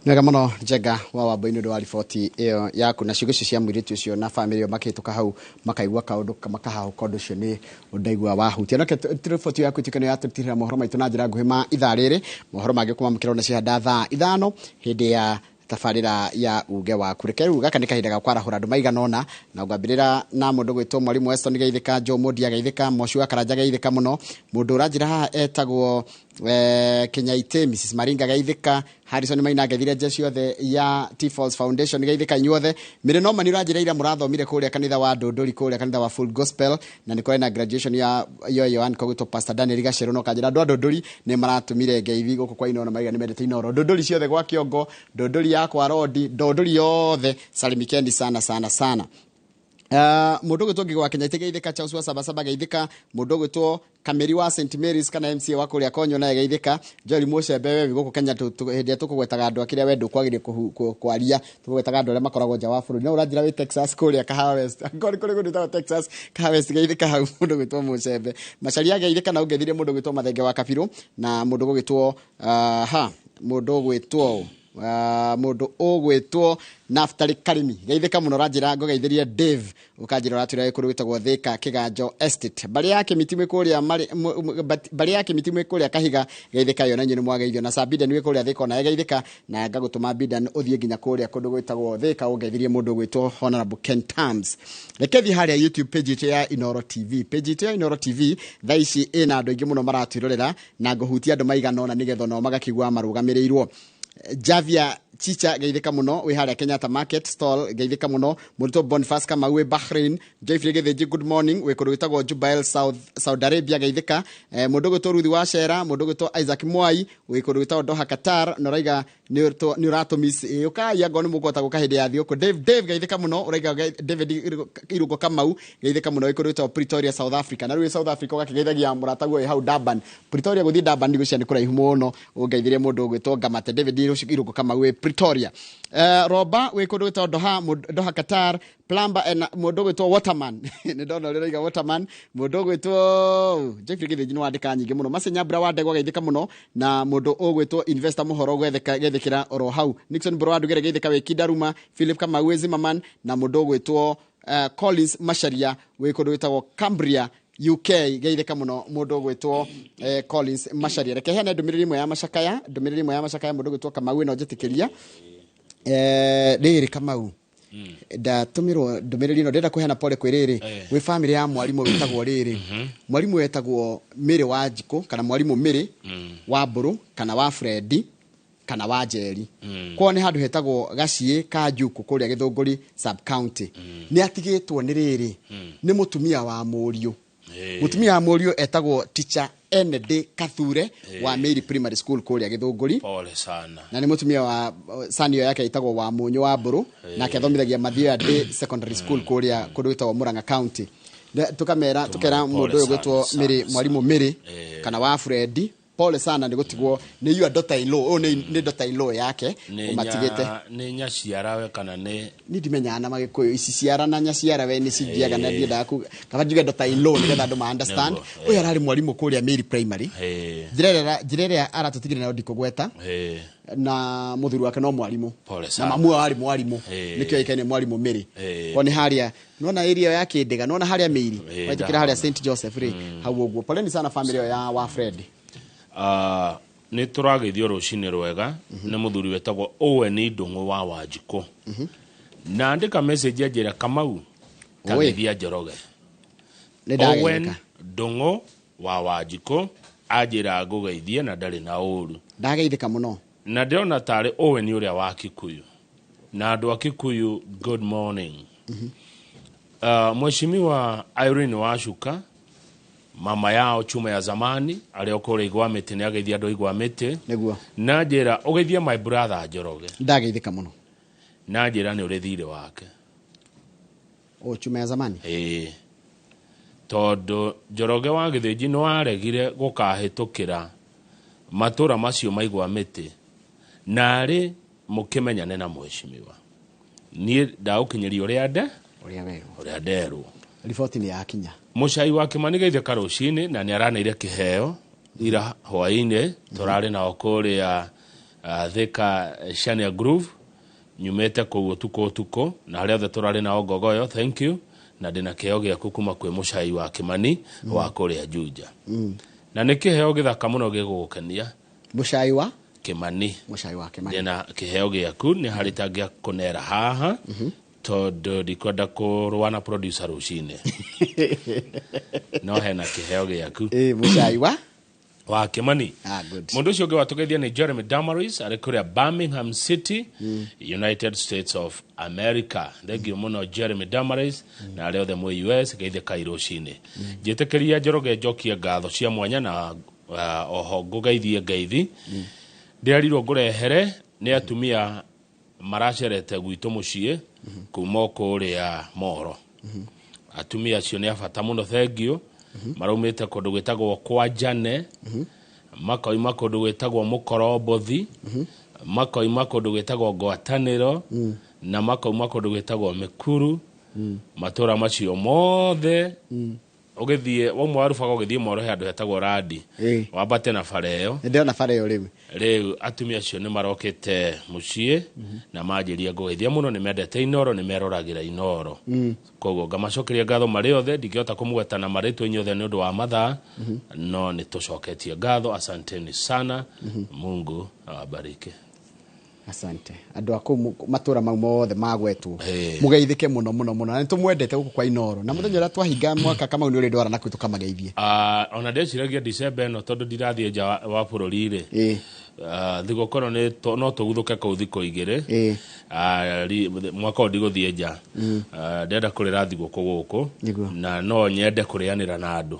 Nĩwega mũno Njenga wa Wambui nĩ ũndũ wa riboti ĩyo yaku na ciugo icio cia mũirĩtu ũcio na bamĩrĩ ĩyo makĩhĩtũka hau makaigua kaũndũ makahahũka. Ũndũ ũcio nĩ ũndũ wahutia. No riboti yaku ituĩke nĩ yatũtirĩra mohoro maitũ na njĩra nguhĩ ma ithaa rĩrĩ. Mohoro mangĩ kũmamũkĩra ona cihanda thaa 5 hĩndĩ ya tabarĩra ya uge waku. Reke rĩu gaka nĩ kahinda ga kwarahũra andũ maigana ũna, na ngwambĩrĩra na mũndũ gwĩtwo Mwalimu Weston Geithĩka, Joe Mũndia Geithĩka, Moci wa Karanja Geithĩka mũno. Mũndũ ũranjĩra haha etagwo Kenyaite Mrs Maringa geithika Harrison Maina geithire jeshi yothe ya T Falls Foundation geithika inyuothe mire no mani uranjira ira murathomire kuria kanitha wa Ndunduri kuria kanitha wa Full Gospel na ni na graduation ya Yohan kogwitwo Pastor Daniel Gacero no kanjira andu a Ndunduri ni maratumire ngeithi guku kwa Inooro maiga ni mendete Inooro Ndunduri ciothe gwa Kiongo Ndunduri ya kwa Rodi Ndunduri yothe salimikendi sana sana sana. Mundu gwitwo Ngigĩ wa Kenyaite geithika Charles wa Sabasaba geithika mundu gwitwo Kameri wa St Mary's kana MCA wa kuria Konyo naye geithika Joel Mucembe we guku Kenya hindi tukugwetaga andu akiria we ndukwagire kwaria tukugwetaga andu aria makoragwo nja wa bũrũri no ũranjĩra wĩ Texas kuria Kahawa West angorwo kuri kundu gwĩtagwo Texas Kahawa West geithika hau mundu gwitwo Mucembe Macharia geithika na ũngeithirie mundu gwitwo Mathenge wa Kabiru na mundu gwitwo mundu gwitwo mundu ugwitwo Naftali Karimi geithika muno ranjira ngugeithirie Dave ukanjira uratwira kuru gwitagwo Thika Kiganjo Estate bari yake mitimwe kuria bari yake mitimwe kuria Kahiga geithika yo na nyinu mwageithio na Sabida ni kuria Thika na geithika na ngagutuma Bidan uthie nginya kuria kundu gwitagwo Thika ungeithirie mundu gwitwo Honorable Ken Tams. Reke thi haria YouTube page itu ya Inooro TV page itu ya Inooro TV thaa ici ina andu aingi muno maratwirorera na nguhutia andu maigana ona nigetha no magakigua marugamirirwo. Javia Chicha geithika muno wi haria Kenyatta Market stall geithika muno Mũrutwo Boniface Kamau wi Bahrain Joyfrey Githinji good morning wi kundu gwitagwo Jubail South Saudi Arabia geithika mundu gwitwo Ruthi wa Cera mundu gwitwo Isaac Mwai wi kundu gwitagwo Doha Qatar na raiga ni uratumiss ukai ango ni mugwata guka hindi ya thiuku Dave geithika muno uraiga David Irungo Kamau geithika muno wi kundu gwitagwo Pretoria South Africa na riu South Africa ugakigeithagia murataguo wi hau Durban Pretoria guthii Durban nigucia ni kuraihu muno ungeithirie mundu gwitwo Ngamate David Irungo Kamau wi Pretoria. Roba wi kundu gwitagwo Doha Qatar Plumber na mundu gwitwo Waterman ni ndona uria raiga Waterman mundu gwitwo Jeffrey Githinji ni wandika nyingi muno Masenya Mbura wa Ndegwa geithika muno na mundu ugwitwo Investor Muhoro gwethekera oro hau Nixon Mbura wa Ndugere geithika wi Kindaruma Philip Kamau Zimmerman na mundu ugwitwo Collins Macharia wi kundu gwitagwo Cambria UK geithika muno mundu ugwitwo Collins Macharia. Reke heane ndumiriri imwe ya macakaya ndumiriri imwe ya macakaya mundu ugwitwo Kamau no njitikiria riri Kamau ndatumirwo ndumiriri no ndenda kuheana pole kwi riri wi family ya mwarimu witagwo riri mwarimu wetagwo Mary wa Njiko kana mwarimu Mary wa Mburu kana wa Fredi kana wa Njeri kwao ni handu hetagwo Gaciĩ ka Njuku kuria Githunguri sub county ni atigitwo ni riri ni mutumia wa mũriũ mutumia wa mũriũ etagwo teacher ND Kathure wa Mary Primary School kuria Githunguri. Pole sana. Na ni mutumia wa sanio yake itagwo wa Munyu wa Mburu nake athomithagia Mathioya Day Secondary School kuria kundu gwitagwo Murang'a County. Tukamera tukera mundu uyu gwitwo Mary mwarimu Mary kana wa Fredi pole sana ni gutigwo ni your daughter in law ni daughter in law yake umatigite ni nyaciarawe kana ni ndimenya na magikuyu ici ciara na nyaciarawe ni cingiaga na ndiendaga ku kaba njuge daughter in law nigetha andu ma understand uyu arari mwarimu kuria Mary Primary njira ĩrĩa aratutigire nayo ndikũgweta na muthuri wake no mwarimu na mamu arĩ mwarimu nikio ikaine mwarimu Mary kwa ni haria nona area ya Kindiga nona haria Mary waitikira haria St Joseph ri hau ũguo poleni sana family ya wa Fred. Nĩ tũrageithio rũcinĩ rwega nĩ mũthuri wetagwo Owen Ndung'u wa Wanjikũ na andĩka message anjĩra Kamau tageithia Njoroge. Owen Ndung'u wa Wanjikũ anjĩra ngũgeithie na ndarĩ na ũru ndageithĩka mũno na ndĩrona tarĩ Owen ũrĩa wa Kikuyu na andũ a Kikuyu good morning. Mheshimiwa Irene Wacuka mama yao chuma ya zamani aria okore igwa miti ni ageithia andu igwa miti niguo na njira ugeithie my brother Njoroge ndageithika muno na njira ni urithire wake o chuma ya zamani tondu Njoroge wa Githinji no aregire gukahitukira matura macio maigwa miti na ari mukimenyane na mheshimiwa nie ndaukinyiria uria nde uria nderwo riboti ni yakinya Mucai wa Kimani geithia karucini na ni araneire kiheo ira hwaini turari nao kuria Thika Shania Groove nyumete kuu utuko na haria othe turari nao Ngogoyo thank you na ndina kiheo giaku kuma kwi Mucai wa Kimani wa kuria Juja na ni kiheo githaka muno gigugukenia Mucai wa Kimani Mucai wa Kimani ndina kiheo giaku ni hari tangia kunera haha tondu ndikwenda kurwa na producer rucini no hena kiheo giaku Mucai Wa Kimani. Ah, good. Mũndũ ũcio ũngĩ watũgeithia nĩ Jeremy Damaris arĩ kũrĩa Birmingham City, United States of America. Thengio mũno Jeremy Damaris na arĩa othe mwĩ US, geithĩkai rũcinĩ. Njĩtĩkĩria Njoroge njokie ngatho cia mwanya na oho ngũgeithie ngeithi ndĩrerirwo ngũrehere nĩ atumia maracerete gwitũ mũciĩ kuma o kũrĩa Moro. Atumia acio nĩ a bata mũno, thengio. Maraumĩte kũndũ gwĩtagwo kwa Jane, makoima kũndũ gwĩtagwo Mũkorombothi, makoima kũndũ gwĩtagwo Ngwatanĩro, na makoima kũndũ gwĩtagwo Mĩkuru. Matũra macio mothe ũgĩthiĩ wauma Warubaga ũgĩthiĩ Moro he handũ hetagwo Randi, wambate na bara ĩyo. Nĩ ndĩrona bara ĩyo rĩu. Rĩu atumia acio nĩ marokĩte mũciĩ na manjĩria ngũgeithia mũno, nĩ mendete Inoro, nĩ meroragĩra Inoro. Koguo ngamacokeria ngatho marĩ othe. Ndingĩhota kũmũgweta na marĩtwa inyuothe nĩ ũndũ wa mathaa, no nĩ tũcoketie ngatho. Asanteni sana, Mungu awabariki. Asante andå a kå matå mau mothe magwetwo, mugeithĩke mũno mũno mũno, na nĩ tũmwendete gũkũ kwa Inoro, na mũthenya ũrĩa twahinga mwaka Kamau nĩ ũrĩ ndwara nakuo tũkamageithie. Ona ndeciragia December ĩno, tondũ ndirathiĩ nja wa bũrũri rĩ, thigũkũ ĩno no tũguthũke kũu thikũ 2. Mwaka ũyũ ndigũthiĩ nja. Ndĩrenda kũrĩra thigũkũ gũkũ na no nyende kũrĩanĩra na andũ,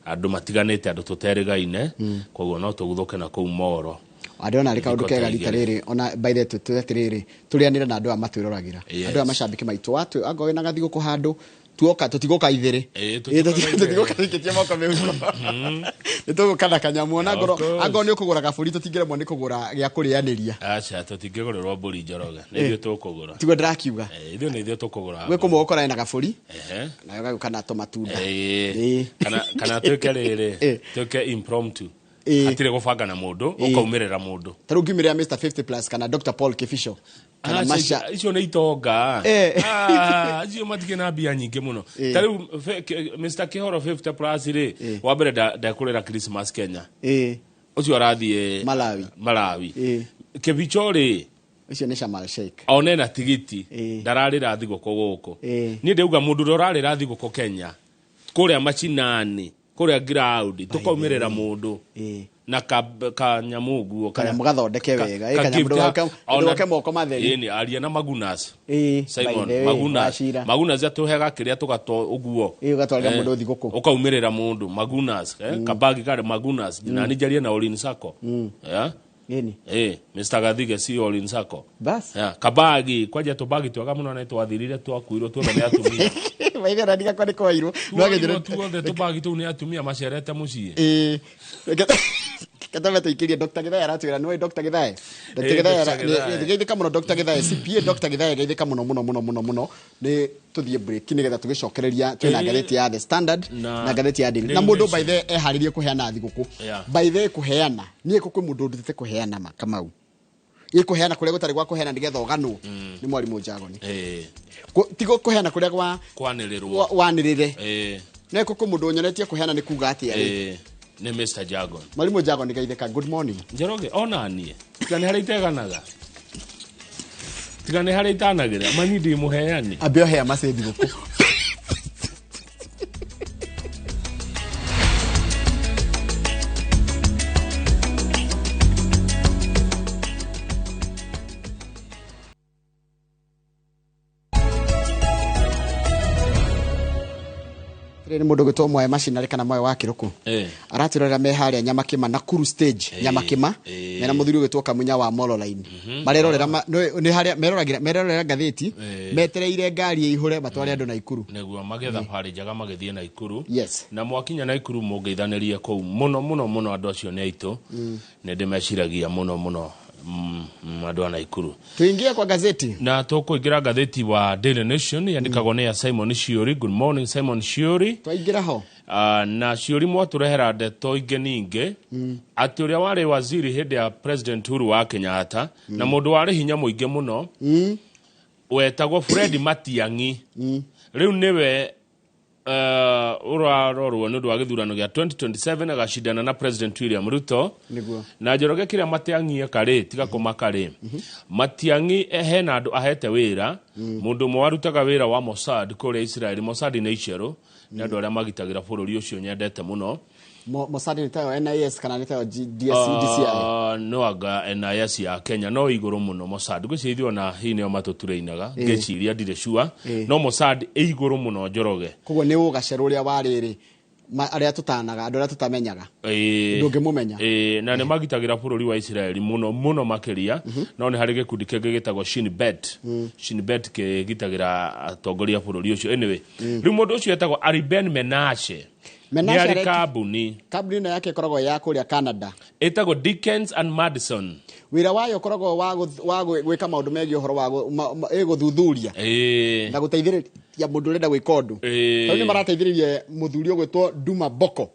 andũ matiganĩte, andũ tũterĩgaine. Koguo no tũguthũke na kũu Moro. Andĩrona arĩ kaũndũ Thikũ kega ta rita igĩrĩ. rĩrĩ ona by the way atĩrĩrĩ, tũrĩanĩre na andũ aya matwĩroragĩra, Yes. andũ aya macambĩki maitũ watũ. Angorwo wĩna gathigũkũ handũ tuoka, tũtigũka ithĩrĩ. Tũtigũka tũtigũka tũikĩtie moko mĩhuko, nĩ tũgũka na kanyamũ ona Of ngorwo course. angorwo nĩ ũkũgũra gabũri, tũtingĩremwo nĩ kũgũra gĩa kũrĩanĩria. Aca, tũtingĩgũrĩrwo mbũri Njoroge, nĩ ithuĩ tũkũgũra. Tiguo ndĩrakiuga. Ithuĩ nĩ ithuĩ tũkũgũra. Gwĩ kũmwe ũkora ena gabũri nayo gagũka na tũmatunda. Kana twĩke rĩrĩ, twĩke impromptu, hatirĩ gũbanga na mũndũ, ũkaumĩrĩra mũndũ. Ta rĩu ngiumĩrĩra Mr 50 plus kana Dr Paul Kibisho kana Aca, Masha. Icio nĩ itonga. Ah, icio matikĩ na mbia nyingĩ mũno. Ta rĩu Mr Kihoro 50 plus rĩ, wa mbere ndekũrĩra Christmas Kenya, ũcio arathiĩ Malawi. Malawi. Kĩbicho rĩ, ũcio nĩ Shamal Sheikh. One na tigiti ndararĩra thigũkũ gũkũ. Niĩ ndauga mũndũ ũrĩa ũrarĩra thigũkũ Kenya kũrĩa macinani, kũrĩa ground, tũkaumĩrĩra mũndũ na kanyamũ ũguo. Kanyamũ gathondeke wega, kanyamũ ndũgoke moko matheri. Ĩni, aria na Magunas. By Simon the way, Magunas. Wachira. Magunas atũhega kĩrĩa tũgatwa ũguo. Ũgatwarĩra mũndũ thigũkũ. Ũkaumĩrĩra mũndũ Magunas, kabagi karĩ Magunas. Na nĩ njarie na Olin Sacco. Yeah? Ĩni. Mr Gathige si Olin Sacco. Bas. Yeah, kabagi kwanja tũbagi twega mũno nĩ twathirire, twakuirwo tuothe nĩ atumia. Maithe na ndiga kwa nĩ kwairwo. Tuoirwo tuothe tũbagi tũu nĩ atumia macerete mũciĩ. Katabe tũikĩrie Dr. Githae aratwĩra nĩwe Dr. Githae. Dr. Githae Dr. Githae. Geithĩka mũno Dr. Githae, CPA Dr. Githae, geithĩka mũno mũno mũno mũno mũno. Nĩ tũthiĩ break nĩgetha tũgĩcokereria twĩna ngathĩti ya The Standard na ngathĩti ya Daily. Na Daily mũndũ Nation. by the way eharĩrie kũheana thigũkũ. By the way kũheana, niĩ kwĩ mũndũ ndutĩte kũheana ma Kamau. Ĩ kũheana kũrĩa gũtarĩ gwa kũheana nĩgetha ũganwo nĩ mwarimũ Njagoni. Tigo kũheana kũrĩa gwa Kwanĩrĩrwo. Wanĩrĩre. Nĩ kwĩ mũndũ ũnyonetie kũheana nĩ kuga atĩa rĩ. Nĩ Mr Jagon. Mwarimũ Njagoni, geithĩka, good morning. Njoroge ona niĩ tiga nĩ harĩa iteganaga, tiga nĩ harĩa itanagĩra mani ndĩ mũheani. Ambe ohea macĩ thigũkũ. Rĩrĩ nĩ mũndũ ũgwĩtwo Mwae Macinarĩ kana Mwae wa Kĩrũkũ, aratwĩrorera me harĩa Nyamakĩma, Nakuru stage, Nyamakĩma, mena mũthuri ũgwĩtwo Kamunya wa Mololine. Marerorera nĩ harĩa meroragĩra, merorera ngathĩti, metereire ngari ĩihũre matware andũ Naikuru. Nĩguo magĩe thabarĩ njega magĩthiĩ Naikuru. Yes. Na mwakinya Naikuru mũngeithanĩrie kũu mũno mũno mũno, andũ acio nĩ aitũ. Nĩ ndĩmeciragia mũno mũno, andũ a Naikuru. Tuingie kwa gazeti. Na tũkũingĩra ngathĩti wa Daily Nation yandĩkagwo nĩ ya Simon Shiuri. Good morning Simon Shiuri. Twaingĩra ho. Na Shiuri mwatũrehera ndeto ingĩ ningĩ atĩ ũrĩa warĩ waziri hĩndĩ ya President Uhuru wa Kenyatta na mũndũ warĩ hinya mũingĩ mũno wetagwo Fred Matiang'i rĩu nĩwe ũrarorwo nĩ ũndũ wa gĩthurano gĩa 2027 agacindana na President William Ruto. Nĩguo. Na Njoroge kĩrĩa Matiang'i eka rĩ, tiga kũmaka rĩ, Matiang'i hena andũ ahete wĩra. Mũndũ ũmwe warutaga wĩra wa Mossad kũrĩa Israel. Mossad nĩ icerũ, nĩ andũ arĩa magitagĩra bũrũri ũcio nyendete mũno. Mossad nĩ tayo NIS kana nĩ tayo DSC DCI? No anga NIS ya Kenya no igũrũ mũno. Mossad ngwĩciria ithuĩ ona hihi nĩo matũturĩinaga. Ngĩciria ndirĩ sure, no Mossad ĩ igũrũ mũno, Njoroge. Koguo nĩ ũgacera ũrĩa warĩrĩ arĩa tũtanaga, andũ arĩa tũtamenyaga. Ndũngĩmũmenya. Ĩĩ, na nĩ magitagĩra bũrũri wa Israeli mũno mũno makĩria, no nĩ harĩ gĩkundi kĩngĩ gĩtagwo Shin Bet. Shin Bet kĩgitagĩra atongoria a bũrũri ũcio. Anyway, rĩu mũndũ ũcio etagwo Ariben Menashe. Nĩ Menashe arĩ kambuni. Kambuni ĩno yake ĩkoragwo ya kũrĩa Canada. Ĩtagwo Dickens and Madison. Wĩra wayo ũkoragwo wa gwĩka maũndũ megiĩ ũhoro wa gũthuthuria na gũteithĩrĩria mũndũ ũrenda gwĩka ũndũ. Rĩu nĩ marateithĩrĩria mũthuri ũgwĩtwo Duma Boko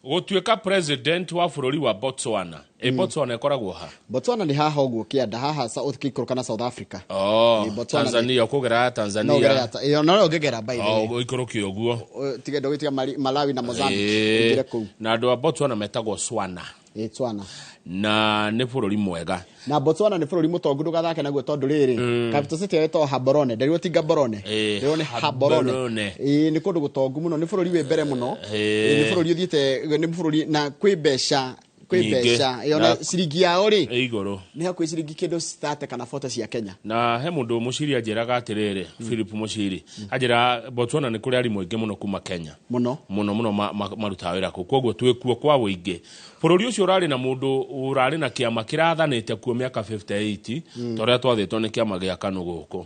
gũtuĩka president wa bũrũri wa Botswana. Ĩ Botswana ĩkoragwo ha? Botswana nĩ haha ũguo kĩanda haha, ũkĩikũrũka na South Africa. Oh, Ĩ, Botswana. Tanzania, ũkũgera Tanzania. No ũgerera ĩyo, no ũngĩgera, by the way. Oh, ũikũrũke ũguo. Tiga ndũgĩtiga Malawi na Mozambique, ũingĩre kũu. Na andũ a Botswana metagwo Swana. Ĩ, Tswana. Na nĩ bũrũri mwega. Na Botswana nĩ bũrũri mũtongu, ndũgathake naguo tondũ rĩrĩ, capital city ĩtagwo Gaborone. Nderirwo ti Gaborone, nderirwo nĩ Gaborone. Gaborone. Ĩ, nĩ kũndũ gũtongu mũno, nĩ bũrũri wĩ mbere mũno. Ĩ, nĩ bũrũri ũthiĩte, nĩ bũrũri na kwĩ mbeca, kwĩ Nyingĩ. mbeca. Ĩ, ona ciringi yao rĩ, ĩ igũrũ. Nĩ hakuhĩ ciringi kĩndũ 30 kana 40 cia Kenya. Na he mũndũ Mũciri anjĩraga atĩrĩrĩ, Philip Mũciri anjĩra Botswana nĩ kũrĩ arimũ aingĩ mũno kuma Kenya. Mũno. Mũno mũno marutaga wĩra kũu, koguo twĩkuo kwa wũingĩ. Bũrũri ũcio ũrarĩ na mũndũ ũrarĩ na kĩama kĩrathanĩte kuo mĩaka 58, ta ũrĩa twathĩtwo nĩ kĩama gĩa KANU gũkũ.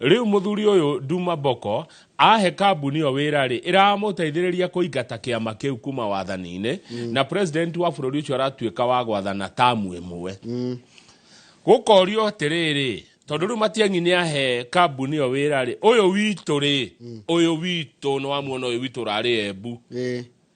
Rĩu mũthuri ũyũ Duma Boko ahe kambuni ĩyo wĩra rĩ, ĩramũteithĩrĩria kũingata kĩama kĩu kuma wathani-inĩ, na president wa bũrũri ũcio aratuĩka wa gwathana tamu ĩmwe. Gũkorio atĩrĩrĩ, tondũ rĩu Matiang'i nĩ ahe kambuni ĩyo wĩra rĩ, ũyũ witũ rĩ, ũyũ witũ nĩ wamuona, ũyũ witũ ũrarĩ Embu,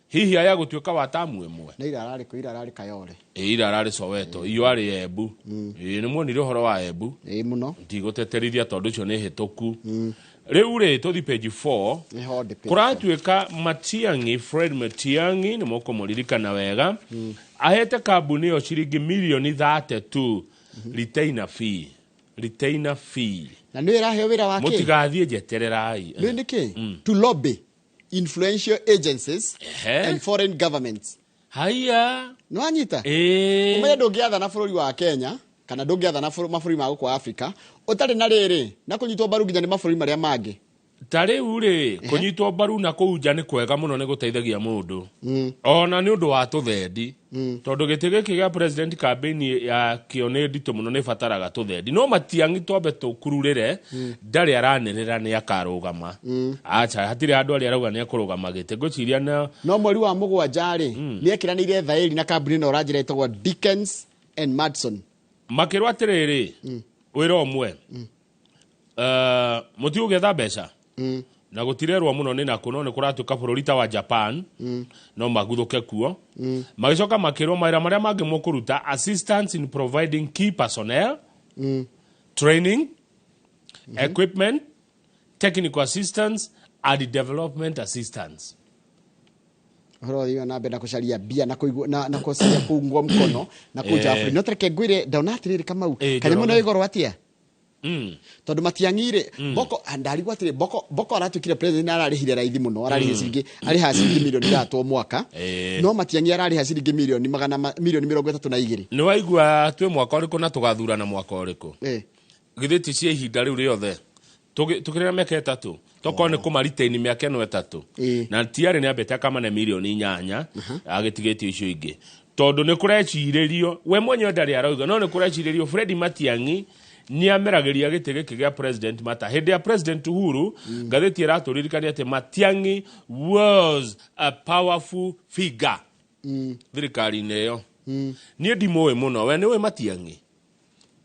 hihi aya gũtuĩka wa tamu ĩmwe? Na ira ararĩ kũ? Ira ararĩ Kayole. Ĩ, ira ararĩ Soweto, iyo arĩ Embu. Ĩ, nĩ muonire ũhoro wa Embu. Ĩ, mũno. Ndigũteterithia tondũ ũcio nĩ hĩtũku. Rĩu rĩ, tũthi page 4. Nĩho ndĩ page. Kũratuĩka Matiang'i, Fred Matiang'i, nĩ mũkũmũririkana wega, ahete kambuni ĩyo ciringi mirioni 32 retainer fee, retainer fee. Na nĩ ĩraheo wĩra wa kĩ? Mũtigathiĩ, njetererai. Nĩ nĩkĩ? To lobby influential agencies and foreign governments. Haiya. Nĩ wanyita? Ĩĩ. Ũmenye ndũngĩathana bũrũri wa Kenya kana ndũngĩathana mabũrũri ma gũkũ Africa ũtarĩ na rĩrĩ na kũnyitwo mbaru nginya nĩ mabũrũri marĩa mangĩ. Ta rĩu rĩ, kũnyitwo mbaru na kũu nja nĩ kwega mũno, nĩ gũteithagia mũndũ ona nĩ ũndũ wa tũthendi, tondũ gĩtĩ gĩkĩ gĩa president, campaign ya kĩo nĩ nditũ mũno, nĩ bataraga tũthendi. No Matiang'i twambe tũkururĩre, ndarĩ aranĩrĩra nĩ akarũgama. Acha, hatirĩ handũ arĩa arauga nĩ ekũrũgama gĩtĩ, ngwĩciria na No mweri wa mũgwanja rĩ, nĩ ekiranĩire thaĩri na kambuni ĩno ũranjĩra ĩtagwo Dickens and Madson. Makĩrwo atĩrĩrĩ, wĩra ũmwe, mũtigũgetha mbeca na gũtirerwo mũno nĩ nakũ, no nĩ kũratuĩka bũrũri ta wa Japan no maguthũke kuo. Magĩcoka makĩrwo mawĩra marĩa mangĩ mũkũruta: assistance in providing key personnel, training, equipment, technical assistance and development assistance. Ũhoro ũthiĩ na mbere na kũcaria mbia na kũigua na kũcaria kũungwo mkono na kũu nja wa bũrũri. No tareke ngwĩre, ndona atĩrĩrĩ, Kamau, kanyamũ Njoroge. no ĩgoro atĩa, tondũ Matiang'i rĩ, Boko ndarigwo atĩrĩ, Boko aratuĩkire president na ararĩhire raithi mũno, ararĩhire ciringi, arĩhaga ciringi mirioni 3 o mwaka, no Matiang'i ararĩha ciringi mirioni magana mirioni 32. Nĩ waigua twĩ mwaka ũrĩkũ na tũgathurana mwaka ũrĩkũ? Githĩ ti cia ihinda rĩu rĩothe tũkĩrĩ na mĩaka 3, tokorwo nĩ kũmaritaini mĩaka ĩno 3, na tiarĩ nĩ ambĩte akamane mirioni 8 agĩtigĩtie icio ingĩ, tondũ nĩ kũrecirĩrio we mwenyewe ndarĩ arauga, no nĩ kũrecirĩrio Fred Matiang'i nĩ ameragĩria gĩtĩ gĩkĩ gĩa president mata hĩndĩ ya President Uhuru. Ngathĩti ĩratũririkania atĩ Matiang'i was a powerful figure thirikari-inĩ ĩyo. Niĩ ndimũĩ mũno, we nĩ ũĩ Matiang'i?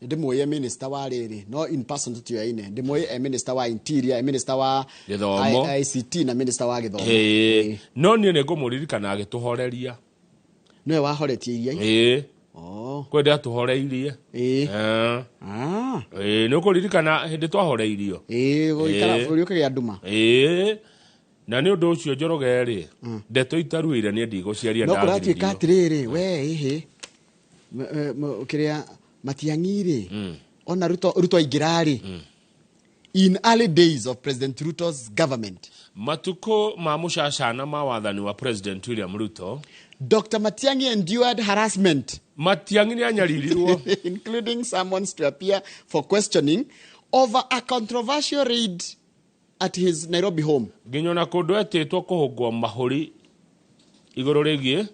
Ndĩmũĩ e minister wa rĩrĩ, no in person tũtioyaine. Ndĩmũĩ e minister wa interior, e minister wa Gĩthomo. ICT na minister wa gĩthomo. Ĩĩ. No niĩ nĩ ngũmũririkana agĩtũhoreria. Nĩwe wahoretie iria. Ĩĩ, kwĩ ndĩatũhoreirie. Ĩĩ, nĩ ũkũririkana hĩndĩ twahoreirio. Ĩĩ, gũikara bũrũri ũkĩgĩa nduma. Ĩĩ, na nĩ ũndũ ũcio, Njoroge rĩ, ndeto itaruire niĩ ndigũciaria. No kũratuĩka Ndagiririo. atĩrĩrĩ, we ĩhĩ, kĩrĩa Matiang'i rĩ, ona Ruto aingĩra rĩ, in early days of President Ruto's government. Matukũ ma mũcacana ma wathani wa President William Ruto. Dr. Matiang'i endured harassment. Matiang'i nĩ anyaririrwo. Including summons to appear for questioning over a controversial raid at his Nairobi home. Nginya ona kũndũ etĩtwo kũhũngwo mahũri igũrũ rĩgiĩ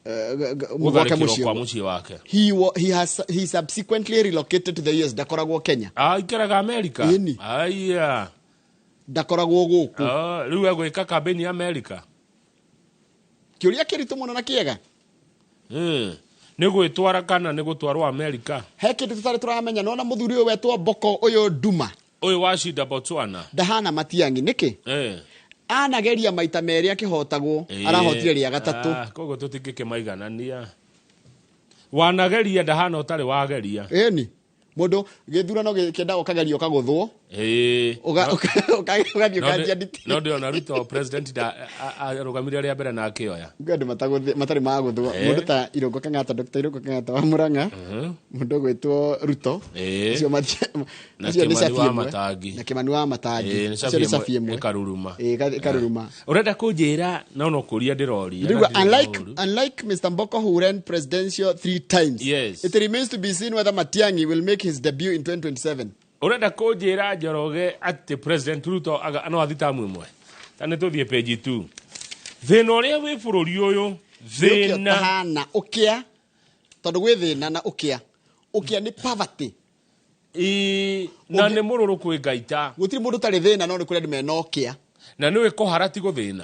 Gwake gũtharĩkĩrwo mũciĩ. kwa mũciĩ wake. He subsequently relocated to the US. Ndakoragwo Kenya. Aikaraga America. Ĩni. Aya. Ndakoragwo gũkũ. Rĩu egwĩka kambĩni ya America. Kĩũria kĩritũ mũno na kĩega. Nĩ gwĩtwara kana nĩ gũtwarwo America? He kĩndũ tũtarĩ tũramenya. Nona mũthuri ũyũ wetwo Boko ũyũ Duma. Ũyũ wa Shinda Botswana. Ndahana Matiang'i nĩkĩ? Anageria maita merĩ akĩhotagwo, arahotire rĩa gatatũ. Koguo tũtingĩkĩmaiganania. Wanageria ndahana ũtarĩ wageria. Ĩni. Mũndũ gĩthurano kĩendaga ũkageria ũkagũthwo. Ũgathiĩ ũkanjia nditi. No ndĩrona Ruto president arũgamire rĩa mbere na akĩoya. Kwĩ andũ matarĩ magũthwo. Mũndũ ta Irũngũ Kang'ata, Dr. Irũngũ Kang'ata wa Murang'a, mũndũ ũgwĩtwo Ruto. Ũcio Na ũcio nĩ Kĩmani cabi wa ĩmwe. Matangi. Na Kĩmani wa Matangi. Nĩ Ũcio nĩ cabi cabi ĩmwe ĩmwe. ĩkaruruma. Ĩkaruruma. Ũrenda kũnjĩra no no kũria ndĩroria. Ndĩrauga, Na ndirĩ na unlike, ũru. unlike Mr. Mboko who ran presidential 3 times, Yes. it remains to be seen whether Matiang'i will make his debut in 2027. Ũrenda kũnjĩra Njoroge atĩ President Ruto no athi tamu ĩmwe. Ta nĩ tũthiĩ page 2. Thĩna ũrĩa wĩ bũrũri ũyũ, Thĩna thĩna ũtahana ũkĩa, tondũ gwĩ thĩna na ũkĩa. Ũkĩa nĩ poverty. Na nĩ mũrũrũ kwĩ ngaita. Gũtirĩ mũndũ ũtarĩ thĩna no nĩ kũrĩ andũ mena ũkĩa. Na nĩũĩ kũhara ti gũthĩna.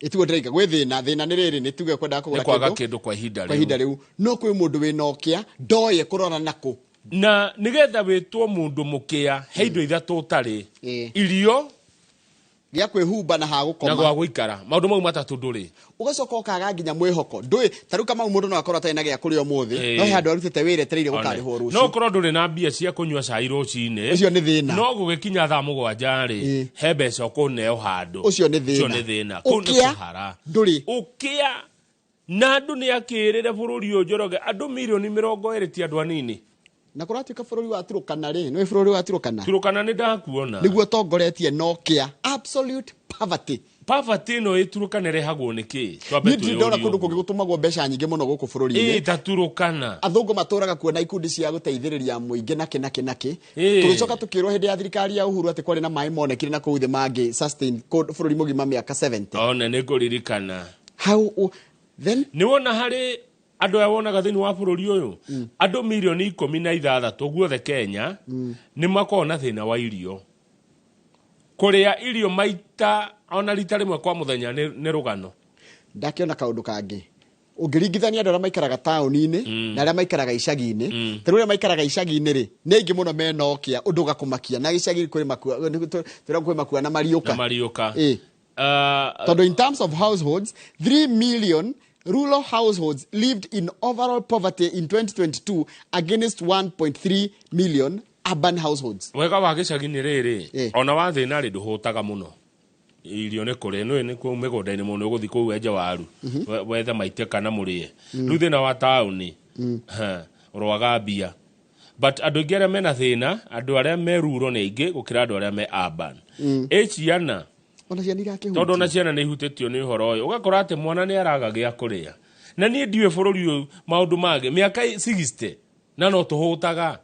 Ĩtiguo ndĩraiga gwĩ thĩna, thĩna nĩ rĩrĩ nĩ tuge kwendaga Nĩ kũgũra kwaga kĩndũ kĩndũ kwa ihinda kwa ihinda rĩu. rĩu. No kwĩ mũndũ wĩna ũkĩa ndoĩ kũrora nakũ. Na nĩgetha wĩtwo mũndũ mũkĩa he indo ithatũ ũtarĩ. Irio, gĩa kwĩhumba na ha gũkoma. Na gwa gũikara. Maũndũ mau matatũ ndũrĩ. Ũgacoka ũkaga nginya mwĩhoko. Ndũĩ ta rĩu Kamau mũndũ no akorwo atarĩ na gĩa kũrĩa ũmũthĩ, no he handũ arutĩte wĩra etereire gũkarĩhwo rũciũ. No ũkorwo ndũrĩ na mbia cia kũnyua cai rũcinĩ. Ũcio nĩ thĩna. No gũgĩkinya thaa 7 rĩ, he mbeca ũkũneo handũ. Ũcio nĩ thĩna. Ũcio nĩ thĩna. Kũu nĩ Ũkĩa kũhara. ndũrĩ. Ũkĩa na andũ nĩ akĩrĩre bũrũri ũyũ Njoroge, andũ mirioni 20 ti andũ anini. Na kũratuĩka bũrũri wa Turukana rĩ, nĩ bũrũri wa Turukana. Turukana nĩ ndakuona. Nĩguo tongoretie no kĩa absolute poverty. Poverty ĩno ĩ Turukana ĩrehagwo nĩ kĩ? Twambe Niĩ ndirĩ ndona twĩyũrie kũndũ ũguo. kũngĩ gũtũmagwo mbeca nyingĩ mũno gũkũ bũrũri-inĩ. Ĩ, ta Turukana. Athũngũ matũraga kuona ikundi cia gũteithĩrĩria mũingĩ nakĩ nakĩ nakĩ. Ĩ. Tũgĩcoka tũkĩrwo hĩndĩ ya thirikari ya Uhuru atĩ kwarĩ na maĩ monekire na kũu thĩ mangĩ sustain bũrũri mũgima mĩaka 70. One nĩ ngũririkana. How then? Nĩ wona harĩ andũ aya wonaga thĩinĩ wa bũrũri ũyũ, andũ mirioni 16 guothe Kenya nĩ makoragwo na thĩna wa irio. Kũrĩa irio maita ona rita rĩmwe kwa mũthenya nĩ rũgano. Ndakĩona kaũndũ kangĩ. Ũngĩringithania andũ arĩa maikaraga taũni-inĩ na arĩa maikaraga icagi-inĩ, ta rĩu arĩa maikaraga icagi-inĩ rĩ, nĩ aingĩ mũno mena ũkĩa ũndũ ũgakũmakia. Na gĩcagi kwĩ makua, twĩragwo kwĩ makua na mariũka. Na mariũka. Tondũ in terms of households, 3 million rural households lived in overall poverty in 2022 against 1.3 million urban households. Wega wa gĩcagi nĩ rĩrĩ, ona wa thĩna rĩ ndũhũtaga mũno. Irio nĩ kũrĩ, nĩũĩ nĩ kũu mĩgũnda-inĩ mũno ũgũthiĩ kũu wenje waru, wethe maite kana mũrĩe. Rĩu thĩna wa taũni, ũrwaga mbia. But andũ aingĩ arĩa mena thĩna, andũ arĩa me rural nĩ aingĩ gũkĩra andũ arĩa me urban. Ĩ ciana, Ona ciana irakĩhutio. tondũ ona ciana nĩ ihutĩtio nĩ ũhoro ũyũ, ũgakora atĩ mwana nĩ araga gĩa kũrĩa. Na niĩ ndiũĩ bũrũri ũyũ maũndũ mangĩ, mĩaka 60 na no tũhũtaga.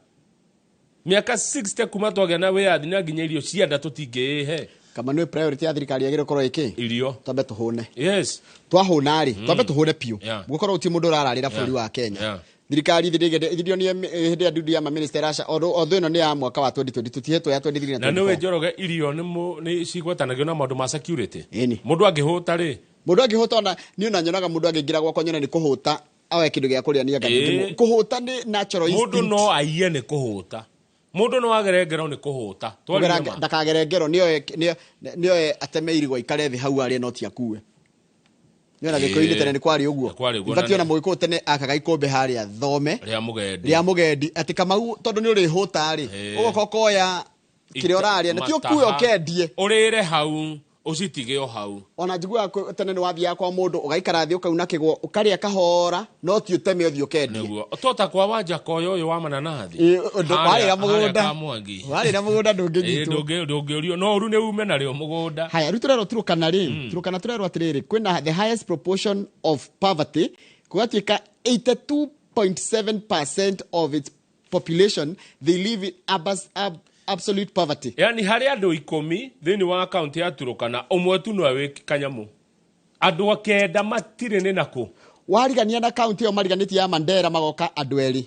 Mĩaka 60 kuma twagĩa na wĩyathi na nginya irio cia nda tũtingĩĩhe. Kama nĩ priority ya thirikari yagĩrĩirwo gũkorwo ĩkĩ? Irio. Twambe tũhũne. Yes. Twahũna rĩ, twambe tũhũne biũ. Gũkorwo gũtirĩ mũndũ ũrararĩra bũrũri wa Kenya. Thirikari thirionie hĩndĩ ya ndundu ya maminista ĩraca, although ĩno nĩ ya mwaka wa 2022, tũtihetwo ya 23 na Na nĩũĩ 24. Njoroge irio nĩ cigwatanagio na maũndũ ma security. Ĩni. Mũndũ angĩhũta rĩ? Mũndũ angĩhũta ona niĩ ona nyonaga mũndũ angĩingĩra gwakwa nyone nĩ kũhũta aoe kĩndũ gĩa kũrĩa nĩ anga ningĩ kũhũta nĩ natural Mũndũ instinct. no aiye nĩ kũhũta. Mũndũ no agere ngero nĩ kũhũta. Twarire ma. Ndakagere ngero, nĩoe ateme irigũ aikare thĩ hau arĩe no ti akue. Nĩona Gĩkũyũ-inĩ tene nĩ kwarĩ ũguo. Nĩ kwarĩ ũguo, In fact, na ona Mũgĩkũyũ tene akaga ikũmbĩ harĩa thome. Rĩa mũgendi. Rĩa mũgendi. Atĩ Kamau tondũ nĩ ũrĩhũta rĩ, ũgoka ũkoya kĩrĩa ũrarĩa, na ti ũkue ũkendie. Ũrĩre hau, Ũcitige o hau. Ona njiguaga tene nĩ wathiaga kwa mũndũ ũgaikara thĩ, ũkauna kĩgwa, ũkarĩa kahora, no ti ũteme ũthiĩ ũkendie. Nĩguo tota kwa wanja koyo ũyũ wa mananathi. Ĩ, ũndũ- warĩra mũgũnda. Harĩa Kamwangi. Warĩra mũgũnda ndũngĩnyitwo. Ĩ, ndũngĩũrio no ũru nĩ ume narĩo mũgũnda. Haya, rĩu tũrerwo Turukana rĩ, Turukana tũrerwo atĩrĩrĩ, kwĩna the highest proportion of poverty, gũgatuĩka 82.7% of its population, they live in absolute poverty. Yani harĩ andũ 10 thĩinĩ wa kaunti ya Turukana, ũmwe tu no wĩ kanyamũ, andũ 9 matirĩ nĩ nakũ. Warigania na kaunti ĩyo mariganĩtie ya Mandera, magoka andũ 2,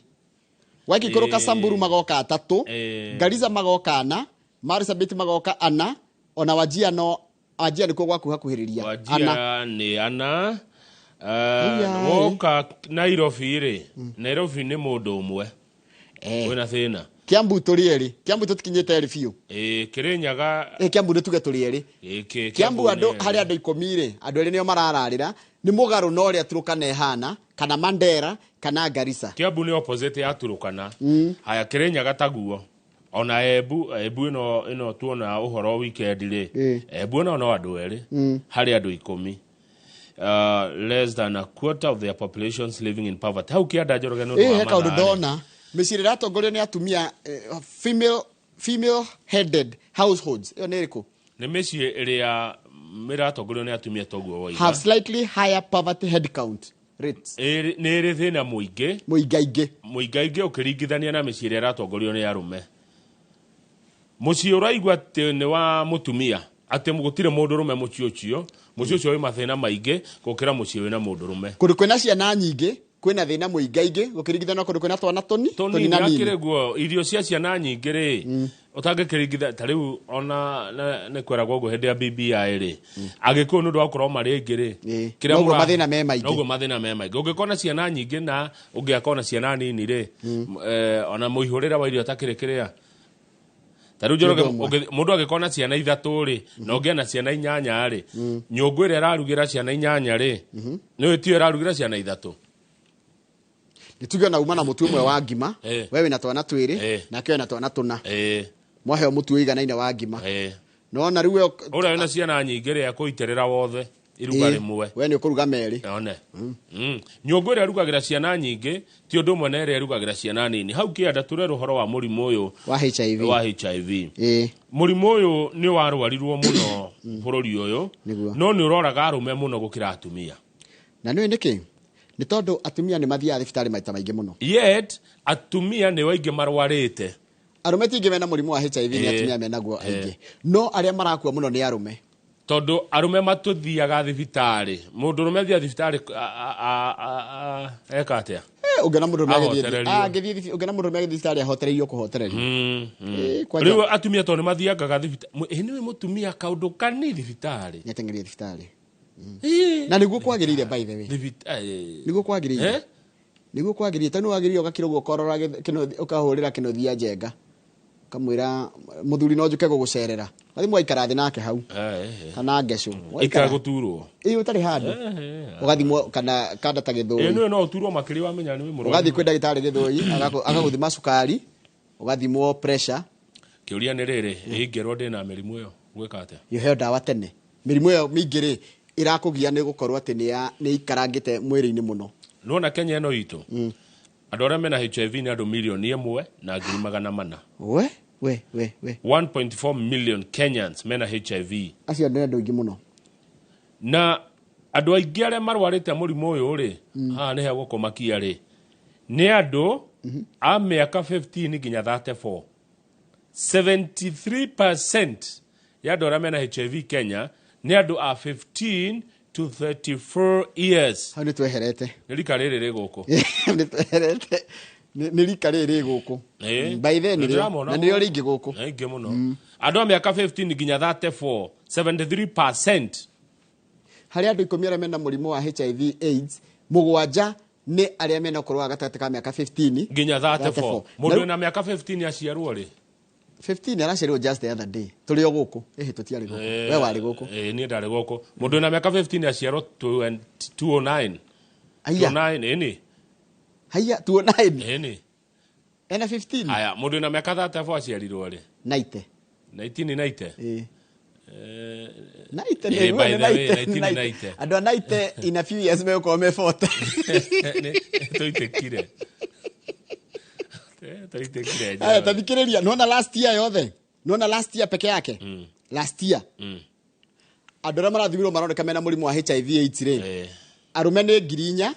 waikĩikũrũka Samburu magoka 3, Garissa magoka 4, Marsabit magoka 4, ona Wajia, no Wajia nĩkuo gwakuhakuhĩrĩria 4. Wajia nĩ 4. Aya, Woka Nairobi rĩ, Nairobi nĩ mũndũ ũmwe wĩna thĩna. Kiambu tũrĩ 2, Kiambu tũtikinyĩte 2 biũ. Ĩ, Kĩrĩnyaga. Kiambu nĩ tuge tũrĩ 2. Kiambu Kiambu andũ nĩ harĩ andũ 10 rĩ, andũ 2 nĩo marararĩra, nĩ mũgarũ na ũrĩa Turukana ĩhana, kana Mandera kana Garissa. Kiambu nĩ opposite ya Turukana. Haya, Kĩrĩnyaga taguo, ona Embu. Embu ĩno tuona ũhoro weekend rĩ, Embu ĩno no andũ 2 harĩ andũ 10, less than a quarter of their populations living in poverty hau kĩanda. Njoroge, nĩ ũndũ Ĩ, wa he kaũndũ mathaa rĩ. ndona mĩciĩ ĩrĩa ĩratongorio nĩ atumia, female headed households, ĩyo nĩ ĩrĩkũ? Nĩ mĩciĩ ĩrĩa mĩratongorio nĩ atumia, toguo woiga. Have slightly higher poverty head count rates. Nĩ ĩrĩ thĩna mũingĩ. Mũingaingĩ. Mũingaingĩ ũkĩringithania na mĩciĩ ĩrĩa ĩratongorio nĩ arũme. Mũciĩ ũraigua atĩ nĩ wa mũtumia, atĩ gũtirĩ mũndũrũme mũciĩ ũcio, mũciĩ ũcio wĩ mathĩna maingĩ gũkĩra mũciĩ wĩna mũndũrũme. Kũndũ kwĩna ciana nyingĩ kwĩna thĩna mũingaingĩ gũkĩringithanio kũndũ kwĩna twana tũni tũnini. Na nini. Akĩrĩ guo irio cia ciana nyingĩ rĩ, ũtangĩkĩringitha ta rĩu ona nĩ kweragwo ũguo hĩndĩ ya BBI rĩ, Agĩkũyũ nĩ ũndũ wa gũkorwo marĩ aingĩ rĩ, kĩrĩa Noguo mathĩna me maingĩ. Noguo mathĩna me maingĩ ũngĩkorwo na ciana nyingĩ na ũngĩakorwo na ciana nini rĩ, ona mũihũrĩre wa irio takĩrĩ kĩrĩa ta rĩu Njoroge, Ũndũ ũmwe. Mũndũ angĩkorwo na ciana 3 rĩ, na ũngĩe na ciana 8 rĩ, nyũngũ ĩrĩa ĩrarugĩra ciana 8 rĩ, nĩ tiyo ĩrarugĩra ciana 3. Nĩ tuge ona uma na mũtu ũmwe wa ngima, we wĩna twana 2, nake wĩna twana 4, mwaheo mũtu ũiganaine wa ngima, nona rĩu we Ũrĩa wĩna ciana nyingĩ rĩ, ekũitĩrĩra wothe iruga rĩmwe. We nĩ ũkũruga merĩ. One. Nyũngũ ĩrĩa ĩrugagĩra ciana nyingĩ ti ũndũ ũmwe na ĩrĩa ĩrugagĩra ciana nini. Hau kĩanda tũrerwo ũhoro wa mũrimũ ũyũ wa HIV. Wa HIV. Mũrimũ ũyũ nĩ warwarirwo mũno bũrũri ũyũ, Nĩguo. no nĩ ũroraga arũme mũno gũkĩra atumia. Na nĩũĩ nĩkĩ? Nĩ tondũ atumia nĩ mathiaga thibitarĩ maita maingĩ mũno. Yet atumia nĩo aingĩ marwarĩte. Arũme ti aingĩ mena mũrimũ wa HIV, nĩ atumia menaguo aingĩ, no arĩa marakua mũno nĩ arũme. Tondũ arũme matũthiaga thibitarĩ. Mũndũ ũrũme athiaga thibitarĩ eka atĩa? Ũngĩona mũndũ ũrũme agĩthiĩ Ahotererio. ũngĩona mũndũ ũrũme agĩthiĩ thibitarĩ, ahotereirio kũhotererio. Kwanja- Rĩu atumia tondũ nĩ mathiangaga thibitarĩ, ĩ nĩwe mũtumia kaũndũ kani thibitarĩ. Nĩateng'erie thibitarĩ na nĩguo kwagĩrĩire, by the way. Nĩguo kwagĩrĩire, nĩguo kwagĩrĩire, tondũ wagĩrĩire ũgakĩra ũguo ũkorora ũkahũrĩra kĩnuthia njenga, ũkamwĩra mũthuri no njũke gũgũcerera, wathiĩ mũgaikara thĩ nake hau kana ngecũ. Ikara gũturwo. Ĩ, ũtarĩ handũ ũgathimwo kana kanda ta Ĩ, gĩthũi. nĩwe no ũturwo makĩria wamenya nĩ wĩ mũrwaru. Ũgathiĩ kwĩ ndagĩtarĩ gĩthũi, agagũthima cukari, ũgathimwo pressure. Kĩũria nĩ rĩrĩ, ingĩrwo ndĩna mĩrimũ ĩyo, gwĩka atĩa? Ũheo ndawa tene. Mĩrimũ ĩyo mĩingĩ rĩ, ĩrakũgia nĩ gũkorwo atĩ nĩ ikarangĩte mwĩrĩ-inĩ mũno. Nĩwona Kenya ĩno itũ, andũ arĩa mena HIV nĩ andũ 1,400,000. We we we we! 1.4 million Kenyans mena HIV. Acio nĩ andũ aingĩ mũno. Na andũ aingĩ arĩa marwarĩte mũrimũ ũyũ rĩ, haha nĩ hegũkũmakia rĩ, nĩ andũ a mĩaka 15 nginya 34. 73% ya andũ arĩa mena HIV Kenya nĩ andũ a 15 to 34 years. Hau nĩ tweherete. Nĩ rika rĩrĩ rĩ gũkũ. Nĩ tweherete. Nĩ rika rĩrĩ rĩ gũkũ. By then Nĩ nĩrĩo ndĩramona na nĩrĩo rĩingĩ gũkũ. Nĩ aingĩ mũno, andũ a mĩaka 15 nginya 34, 73%. Harĩ andũ 10 arĩa mena mũrimũ wa HIV AIDS, 7 nĩ arĩa mena ũkũrũ wa gatagatĩ ka mĩaka 15 nginya 34. Mũndũ Na wĩna mĩaka 15 aciarwo rĩ? 15 araciarirwo just the other day, tũrĩ o gũkũ. Ĩhĩ, tũtiarĩ gũkũ, we warĩ gũkũ. Niĩ ndarĩ gũkũ. Mũndũ wĩna mĩaka 15 aciarwo 209. Aya. 209, ĩni. Haiya, 209. Ĩni. Ena 15. Aya, mũndũ wĩna mĩaka 34 aciarirwo rĩ? 90. 1990. Ĩĩ. Naite Eh, nĩ by nĩ the way, naite, 1990. Andũ a naite in a few years megũkorwo me 40. Tũitĩkire. Tũitĩkire. Aya, tathikĩrĩria, nona last year yothe, nona last year peke yake, last year andũ arĩa marathimirwo maroneka mena mũrimũ wa HIV AIDS rĩ, arũme nĩ 4,000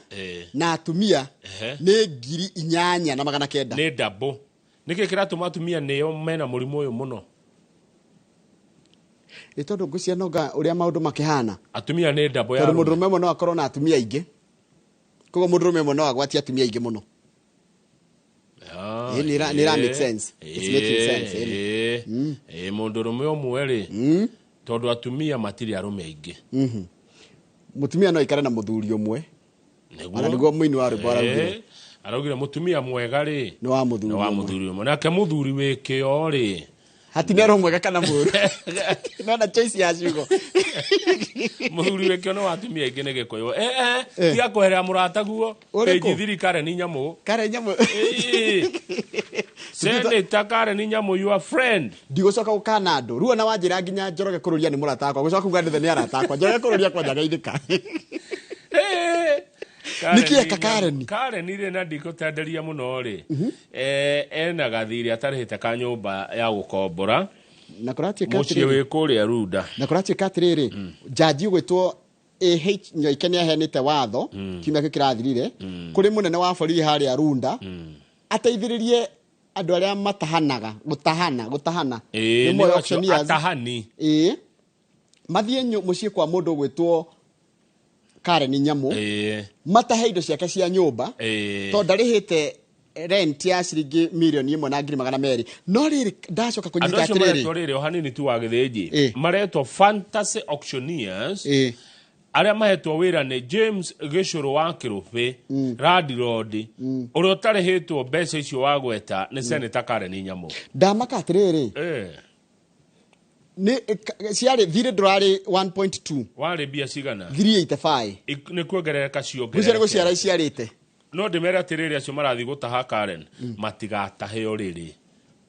na atumia nĩ 8,900. Nĩ ndabũ. Nĩkĩ kĩratũma atumia nĩo mena mũrimũ ũyũ mũno? Ĩ tondũ ngwĩciria nonga ũrĩa maũndũ makĩhana. Atumia nĩ ndabũ ya Tondũ arũme. mũndũrũme ũmwe no akorwo na atumia aingĩ, koguo mũndũrũme ũmwe no agwatie atumia aingĩ mũno. Ah, Ĩ, nĩ ĩra make sense. It's making sense, ĩ. Ĩ mũndũrũme ũmwe rĩ, tondũ atumia matirĩ arũme aingĩ. Mũtumia no aikare na mũthuri ũmwe. Nĩguo. Ona nĩguo mũini wa rwĩmbo araugire. Araugire mũtumia mwega rĩ nĩ wa mũthuri nĩ wa ũmwe. Mũthuri ũmwe, nake mũthuri wĩ kĩo rĩ Hatinero mwega kana mũru, nona choice ya ciugo. Mũthuri wĩ kĩo nĩ wa atumia aingĩ nĩ gĩkũyũ. Tiga kweherera mũrata guo. Ũrĩkũ? Page 3, Karen Nyamũ. Karen Nyamũ. Senator Karen Nyamũ, your friend. Ndigũcoka gũkana andũ ruo na wanjĩra nginya Njoroge kũrũria nĩ mũrata wakwa, gũcoka kuga ndithe nĩ arata akwa, Njoroge kũrũria kwanja geithĩka. Nĩkĩ eka Karen? Karen rĩ, na ndikũtenderia mũno rĩ, ena gathirĩ atarĩhĩte ka nyũmba ya gũkombora Na kũratuĩka mũciĩ atĩrĩrĩ wĩ kũrĩa Runda. Na kũratuĩka atĩrĩrĩ, njanji ũgwĩtwo AH Nyoike nĩ aheanĩte watho kiumia kĩu kĩrathirire kũrĩ mũnene wa borithi harĩa Runda ateithĩrĩrie andũ arĩa matahanaga gũtahana gũtahana. Ĩĩ, Nĩ nĩ moĩ acio auctioneers. atahani. Ĩĩ, mathiĩ mũciĩ kwa mũndũ ũgwĩtwo Karen Nyamũ, matahe indo ciake cia nyũmba tondũ ndarĩhĩte rent ya ciringi 1,200,000. No rĩrĩ, ndacoka Andũ kũnyita acio atĩrĩrĩ, maretwo rĩrĩ, o hanini tu wa gĩthĩnji, maretwo fantasy auctioneers arĩa mahetwo wĩra nĩ James Gĩcũrũ wa Kĩrũbĩ landlord ũrĩa ũtarĩhĩtwo mbeca icio wagweta nĩ Senator Karen Nyamũ. Ndamaka atĩrĩrĩ, nĩ ciarĩ thirĩ ndũrarĩ 1.2. Warĩ mbia cigana? 385. Nĩ kuongerereka Ngwĩciria nĩ gũciara ciongerereka. iciarĩte. No ndĩmere atĩrĩrĩ, acio marathiĩ gũtaha Karen matigatahe ũrĩrĩ,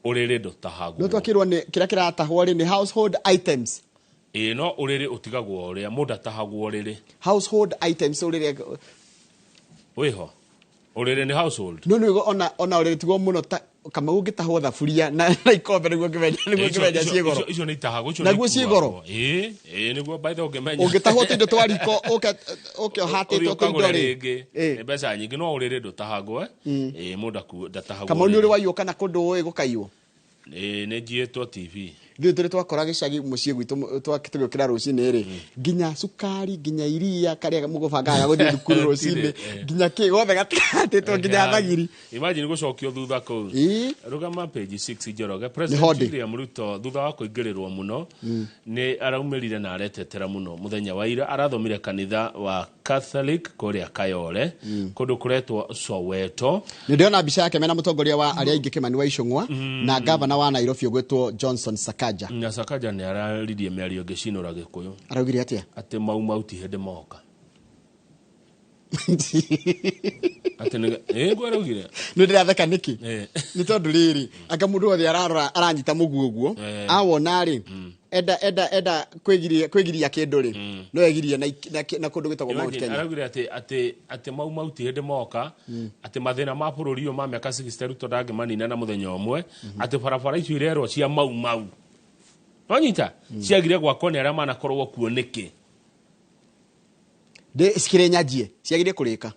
ũrĩrĩ ndũtahagwo. No twakĩrwo nĩ kĩrĩa kĩratahwo rĩ nĩ household items. Ĩĩ, no ũrĩrĩ ũtigagwo ũrĩa, mũndũ atahagwo ũrĩrĩ. Household items, ũrĩrĩ Wĩho ũrĩrĩ nĩ household. No nĩguo ona ũrĩrĩ tiguo mũno, ta kamau ũngĩtahwo thaburia na ikombe nĩguo ũngĩmenya, nĩguo ũngĩmenya ciĩ goro. Icio nĩ itahagwo, icio Naguo nĩ ciĩ goro? ikuagwo. Ĩĩ ĩĩ, nĩguo by the way ũngĩmenya. Ũngĩtahwo tũindo twa riko ũke ũke Ũthiĩ ũhatĩtwo tũindo ũkagũre rĩ rĩngĩ nĩ mbeca nyingĩ, no ũrĩrĩ ndũtahagwo, eh? Ĩĩ, mũndũ ndatahagwo Kamau nĩ ũrĩ ũrĩrĩ. waiywo kana kũndũ ũĩ gũkaiywo? Ĩĩ, nĩ njiĩtwo TV. Ithuĩ tũrĩ twakora gĩcagi mũciĩ gwitũ tũgĩũkĩra rũcinĩ rĩ, nginya cukari, nginya iria karĩa mũgũbangaga gũthiĩ thukuru rũcinĩ, nginya kĩ gothe gatigatĩtwo, nginya thagiri. Imagine gũcokio thutha kũu. Rũgama page 6, Njoroge. Nĩ President hodi. William Ruto thutha wa kũingĩrĩrwo mũno nĩ araumĩrire na aretetera mũno mũthenya wa ira. Arathomire kanitha wa Catholic kũrĩa Kayole, kũndũ kũretwo Soweto. Nĩ ndĩrona mbica yake mena mũtongoria wa arĩa aingĩ Kimani wa Icũng'wa na gavana wa Nairobi ũgwĩtwo Johnson Sakaja. Na Sakaja nĩ araririe mĩario ĩngĩcinũra gĩkũyũ. Araugire atĩa? Atĩ mau mau ti hĩndĩ moka, atĩ nĩ ĩ nguo araugire. Nĩ ndĩratheka nĩkĩ? Nĩ tondũ rĩrĩ, anga mũndũ wothe ararora aranyita mũguo ũguo awona rĩ, enda kwĩgiria kĩndũ rĩ, no egirie na kũndũ gwĩtagwo Mount Imagine, Kenya. Araugire atĩ mau mau ti hĩndĩ moka, atĩ mathĩna ma bũrũri ũyũ ma mĩaka 60 Ruto ndangĩmanina na mũthenya ũmwe, atĩ barabara icio irerwo cia mau mau nonyita ciagire gwakwo nĩ arĩa manakorwo kuo nĩkĩ. Ndĩ cikĩrĩ nyanjie ciagire kũrĩka.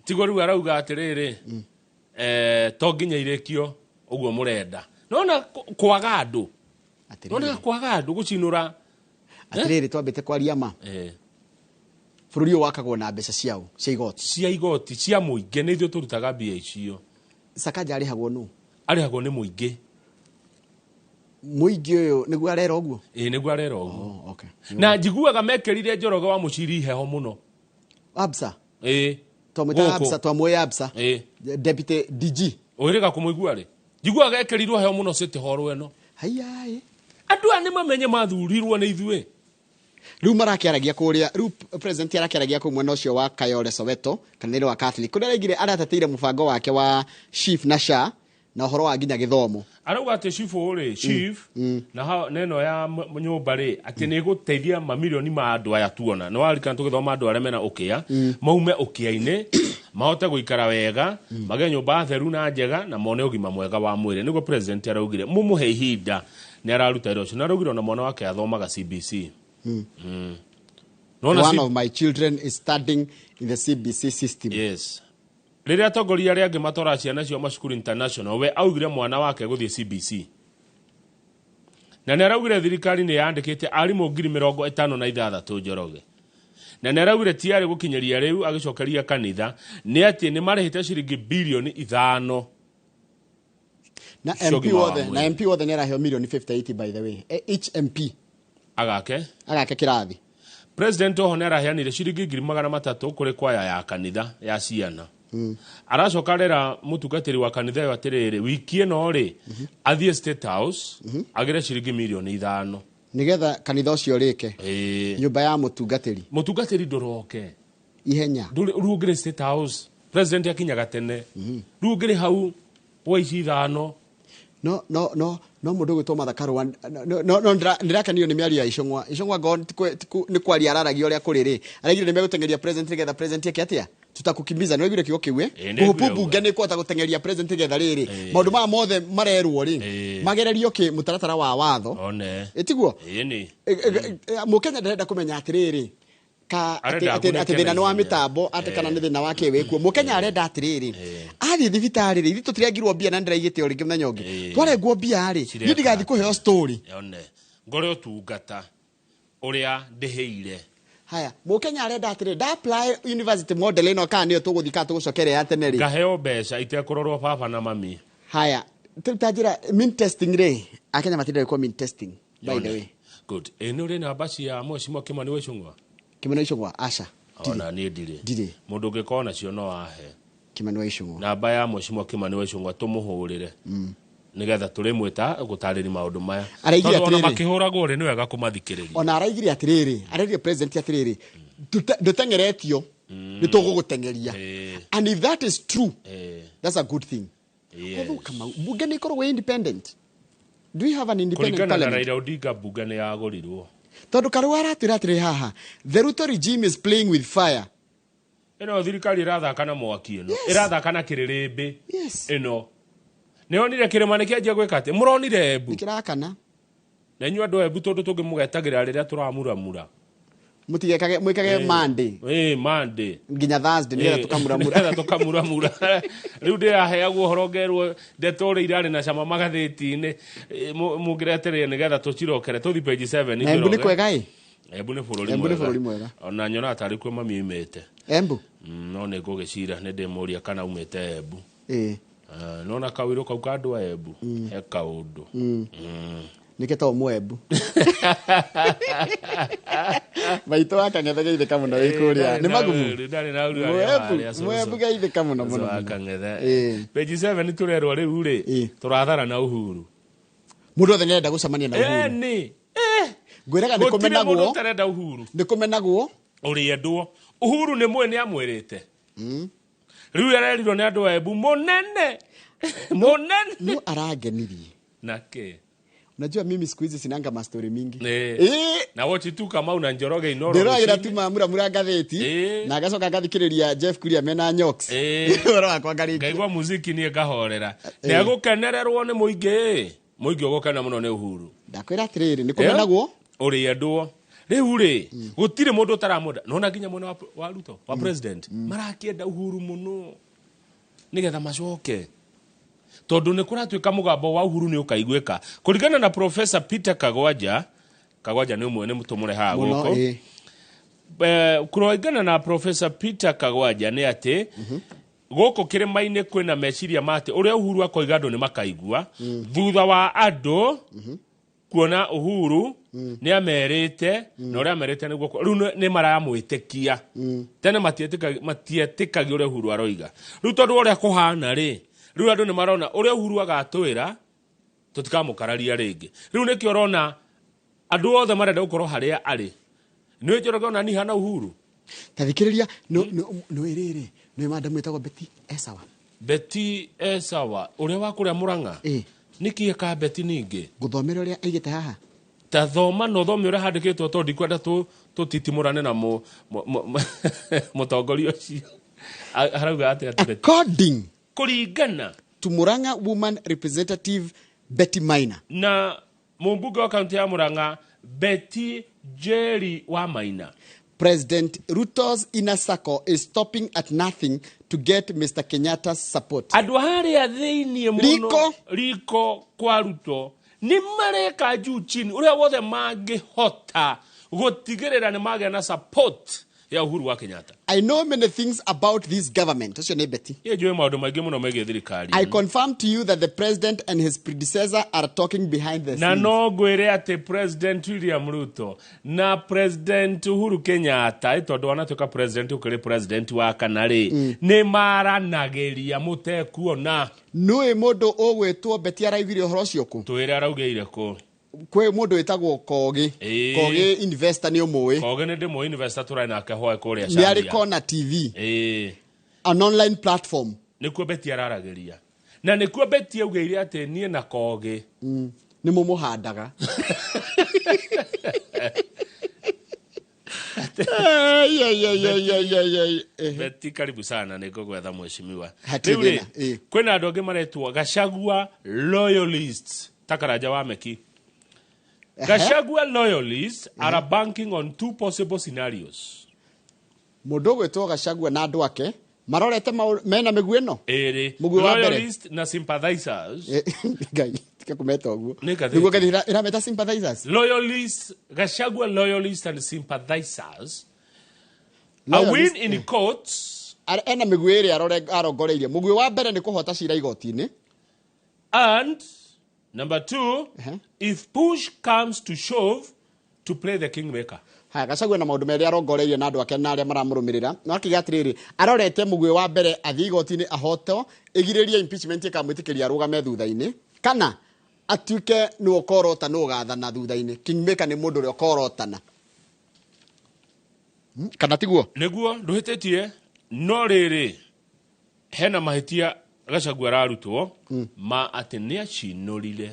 Tiguo rĩu arauga atĩrĩrĩ, to nginya irĩkio ũguo mũrenda, nona kwaga andũ, nona kwaga andũ gũcinũra. Atĩrĩrĩ, twambĩte kwaria ma bũrũri ũyũ wakagwo na mbeca ciao cia igoti. Cia igoti cia mũingĩ, nĩ ithuĩ tũrutaga mbia icio. Sakaja arĩhagwo nũ? Arĩhagwo nĩ mũingĩ. Mũingĩ ũyũ nĩguo arera ũguo? Ĩĩ, nĩguo arera ũguo. Oh, okay. Na njiguaga mekĩrire Njoroge wa Mũciri heho mũno. Absa. Ĩĩ. Twamwĩtaga Gũkũ. Absa, twamũĩ Absa. Ĩĩ. Deputy DG. Ũhĩrĩga kũmũigua rĩ, njiguaga ekĩrirwo heho mũno City Hall ĩno. Haiyaĩ. Andũ aya nĩ mamenye mathurirwo nĩ ithuĩ. Rĩu marakĩaragia kũrĩa, rĩu president arakĩaragia kũu mwena ũcio wa Kayole Soweto, kanitha wa Catholic, kũrĩa araigire arateteire mũbango wake wa SHIF na SHA. Na ũhoro wa nginya gĩthomo. Arauga atĩ cibũ rĩ, chief na neno ya nyũmba rĩ, atĩ nĩ ĩgũteithia mamirioni ma andũ aya tuona nĩ warikana tũgĩthoma andũ arĩa mena ũkĩa maume ũkĩa-inĩ, mahote gũikara wega, magĩe nyũmba theru na njega na mone ũgima mwega wa mwĩrĩ. Nĩguo president araugire mũmũhe ihinda, nĩ araruta wĩra ũcio, na araugire ona mwana wake athomaga CBC. Nona One of my children is studying in the CBC system. Yes. Rĩrĩa atongoria arĩa angĩ matwaraga ciana ciao macukuru international, we augire mwana wake gũthiĩ CBC. Na nĩ araugire thirikari nĩ yandĩkĩte arimũ 56,000, Njoroge. Na nĩ araugire tiarĩ gũkinyĩria rĩu agĩcokeria kanitha nĩ atĩ nĩ marĩhĩte ciringi bilioni 5 Na cia MP ũgima wa wothe na mwĩrĩ. MP wothe nĩ araheo milioni 58, by the way. Each MP agake agake kĩrathi. President oho nĩ araheanire ciringi 300,000 kũrĩ kwaya ya kanitha ya ciana. Aracoka arera mũtungatĩri wa kanitha ĩyo atĩrĩrĩ, wiki ĩno rĩ, athiĩ State House agĩre ciringi milioni 5 Nigetha kanitha ũcio ũrĩke. Nyũmba ya mũtungatĩri. Mũtungatĩri ndũroke ihenya. Ndũrĩ rĩu ũngĩrĩ State House, president akinyaga tene, rĩu ũngĩrĩ hau wa ici 5. No no no no mũndũ ũgwĩtwo Martha Karua, no no no ndĩrakenio nĩ mĩario ya Icũng'wa. Icũng'wa ngo nĩ kwaria araragia ũrĩa kũrĩ rĩ, araigire nĩ megũteng'eria president nĩgetha president eke atĩa, tutakukimbiza. Nĩ waiguire kiugo kĩu? Ĩĩ, nĩ Kũhũpu nguire. Bunge nĩ kũhota gũteng'eria president nĩgetha rĩrĩ maũndũ maya mothe marerwo rĩ, magererio kĩ mũtaratara wa watho. One. Ĩtiguo? Ĩĩ nĩ. Mũkenya ndarenda kũmenya atĩrĩrĩ ka Arenda atĩ agunĩke thĩna nĩ wa na ihenya. mĩtambo, atĩ kana nĩ thĩna wa kĩ wĩkuo. Mũkenya arenda atĩrĩrĩ, athiĩ thibitarĩ rĩ, ithuĩ tũtirengirwo mbia na ndĩraigĩte o rĩngĩ mũthenya ũngĩ twarengwo mbia rĩ, Cireka niĩ ndigathiĩ kũheo story. One ngore ũtungata ũrĩa ndĩhĩire. Haya, mũkenya arenda atĩrĩrĩ, nda apply university model ĩno kana nĩyo tũgũthiĩ kana tũgũcokerea ya tene rĩ? Ngaheo mbeca itekũrorwo baba na mami. Haya, rĩu ta njĩra mean testing rĩ, akenya matirenda gwĩkwo mean testing, by the One. way. Good. Ĩ nĩ ũrĩ namba cia mheshimiwa Kimani wa Ichung'wa? Kimani wa Ichung'wa? Aca. Ona niĩ ndirĩ. Ndirĩ. Mũndũ ũngĩkorwo nacio no ahe. Kimani wa Ichung'wa. Namba ya mheshimiwa Kimani wa Ichung'wa tũmũhũrĩre nĩgetha tũrĩmwĩta gũtarĩria maũndũ maya. Araigire Tondũ ona atĩrĩrĩ. makĩhũragwo rĩ, nĩ wega kũmathikĩrĩria. Ona araigire atĩrĩrĩ, arairie president atĩrĩrĩ, ndũteng'eretio, nĩ tũgũgũteng'eria. And if that is true, that's a good thing. Although Kamau, bunge nĩ ĩkoragwo independent? Do we have an independent Kũringana na parliament? Raila Odinga, bunge nĩ yagũrirwo. Tondũ Karua aratwĩra atĩrĩ haha, the Ruto regime is playing with fire. Ĩno thirikari ĩrathaka na mwaki ĩno. Ĩrathaka na kĩrĩrĩmbĩ. Ĩno nĩ onire kĩrĩma nĩ kĩanjia gwĩka atĩ mũronire Embu. Nĩkĩrakana. Na inyuĩ andũ a Embu, tondũ tũngĩmũgetagĩra rĩrĩa tũramuramura. Mũtigekage, mwĩkage Monday. Ĩĩ, Monday. Nginya Thursday nĩgetha tũkamuramura. Nĩgetha tũkamuramura. Rĩu ndĩraheagwo ũhoro ngerwo ndeto ũrĩa irarĩ na cama magathĩti-inĩ. Mũngĩretereire nĩgetha tũcirokere tũthi page 7. Na Embu nĩ kwega ĩ? Embu nĩ bũrũri Embu nĩ mwega. bũrũri mwega. Ona nyonaga tarĩ kuo mami aumĩte. Embu? No nĩ ngũgĩcira nĩ ndĩmũria kana aumĩte Embu. Nona kawĩrũ kau ka andũ a Embu he kaũndũ. Nĩkĩ to mwembu maitũ wa Kang'ethe geithĩka mũno wĩ kũrĩa nĩ magumu. Ndarĩ na ũru arĩa harĩa cũcũ. Mwembu geithĩka mũno mũno Cũcũ wa mũno. Kang'ethe. Page 7 tũrerwo rĩu rĩ, tũrathara na Uhuru. Mũndũ othe nĩarenda gũcemania na Uhuru. Ĩni. Ngwĩraga nĩ Gũtirĩ mũndũ kũmenagwo. ũtarenda Uhuru. Nĩ kũmenagwo. Ũrĩendwo Uhuru nĩ mwĩ nĩ amwĩrĩte rĩu arerirwo nĩ andũ a Embu mũnene mũnene. No arangenirie. Nake. Unajua mimi siku hizi sinanga mastori mingi. Na wochi tu Kamau na Njoroge Inoro Ndĩroragĩra rũcinĩ. tu mamuramura ngathĩti na ngacoka ngathikĩrĩria Jeff Kuria mena Nyox. Ũhoro wakwa ngarĩkia. Ngaigua muziki niĩ ngahorera. Nĩ egũkenererwo nĩ mũingĩ, mũingĩ ũgũkena mũno nĩ Uhuru. Ndakwĩra atĩrĩrĩ, nĩ kũmenagwo. Ũrĩendwo rĩu rĩ, gũtirĩ mũndũ ũtaramwenda nona nginya mwena wa Ruto wa president marakĩenda Uhuru mũno nĩgetha macoke, tondũ nĩ kũratuĩka mũgambo wa Uhuru nĩ ũkaiguĩka kũringana na Professor Peter Kagwanja. Kagwanja nĩ ũmwe nĩ tũmũrehaga Mũno, gũkũ. Kũringana na Professor Peter Kagwanja nĩ atĩ gũkũ kĩrĩma-inĩ kwĩna meciria ma atĩ ũrĩa Uhuru akoiga andũ nĩ makaigua, thutha wa andũ kuona Uhuru nĩ amerite na ũrĩa amerite nĩguo rĩu nĩ maramwĩtĩkia. Tene matietĩkagia ũrĩa Uhuru aroiga. Rĩu tondũ wa ũrĩa kũhana rĩ, rĩu andũ nĩ marona ũrĩa Uhuru agatwĩra tũtikamũkararia rĩngĩ. Rĩu nĩkĩo ũrona andũ othe marenda gũkorwo harĩa arĩ. Nĩ Njoroge ona niĩ hana Uhuru. Ta thikĩrĩria, nĩ rĩrĩ nĩ madam wĩtagwo Betty Esawa. Beti sawa ũrĩa wa kũrĩa Mũrang'a nĩkĩ eka Beti ningĩ ngũthomera ũrĩa aigĩte haha ta thoma na ũthome ũrĩa handĩkĩtwo tondũ ndikwenda tũtitimũrane na mũtongoria ũcio. Harauga atĩa atĩ Betty? According kũringana to Murang'a woman representative Betty Maina na mũmbunge wa kaunti ya Murang'a Betty Jerry wa Maina, President Ruto's inner circle is stopping at nothing to get Mr. Kenyatta's support. Andũ harĩa thĩiniĩ mũno Riko. Riko kwa Ruto nĩ mareka juu chini ũrĩa wothe mangĩhota gũtigĩrĩra nĩ magĩa na support ya Uhuru wa Kenyatta. I know many things about this government. Ũcio nĩ Betty. Niĩ njũĩ maũndũ maingĩ mũno megiĩ thirikari. I confirm to you that the president and his predecessor are talking behind the Na scenes. no ngwĩre atĩ President William Ruto na President Uhuru Kenyatta tondũ wanatuĩka president ũkĩrĩ president wa kana rĩ, nĩ maranagĩria mũtekuona. Nũĩ mũndũ ũgwĩtwo Betty araiguire ũhoro ũcio kũ? Twĩre araugĩire kũ. Kwĩ mũndũ wĩtagwo Kogi. Ĩĩ. Kogi investor nĩ ũmũĩ. Kogi nĩ ndĩmũĩ investor tũrarĩ nake hoe kũrĩa Nĩ arĩ Shandia. Kona TV. Ĩĩ. An online platform. Nĩkuo Betty araragĩria na nĩkuo Betty augĩire atĩ niĩ na Kogi Nĩ mũmũhandaga. Ai, ai, ai, ai, ai, ai, ai. Ehe. Betty karibu sana nĩ ngũgwetha mheshimiwa. Hatirĩ Rĩu rĩ, thĩna, ĩĩ. kwĩna andũ angĩ maretwo Gachagua loyalists ta Karanja wa Meki. Gachagua loyalists are banking on two possible scenarios. Mũndũ ũgwĩtwo Gachagua na andũ ake marorete mena mĩguĩ ĩno. Ĩrĩ Mũguĩ wa mbere. loyalists na sympathizers. Ngai tiga kũmeta ũguo. Nĩ ngathĩti. Nĩguo ngathĩti ĩrameta sympathizers. Loyalists, Gachagua loyalists and sympathizers. A win Loyalists, in courts. Ena mĩguĩ ĩrĩa arongoreirie. Mũguĩ wa mbere nĩ kũhota cira igoti-inĩ. And number two, if push comes to shove, to play the kingmaker. Haya, Gachagua na maũndũ merĩ arongoreirie na andũ ake na arĩa maramũrũmĩrĩra. No akiuga atĩrĩrĩ, arorete mũguĩ wa mbere athiĩ igoti-inĩ ahotwo, ĩgirĩrie impeachment ĩkamwĩtĩkĩria arũgame thutha-inĩ, kana atuĩke nĩwe ũkorota nĩwe ũgathana thutha-inĩ. Kingmaker nĩ mũndũ ũrĩa ũkorotana. Kana tiguo? Nĩguo ndũhĩtĩtie, no rĩrĩ hena mahĩtia Gachagua ararutwo ma atĩ nĩ acinũrire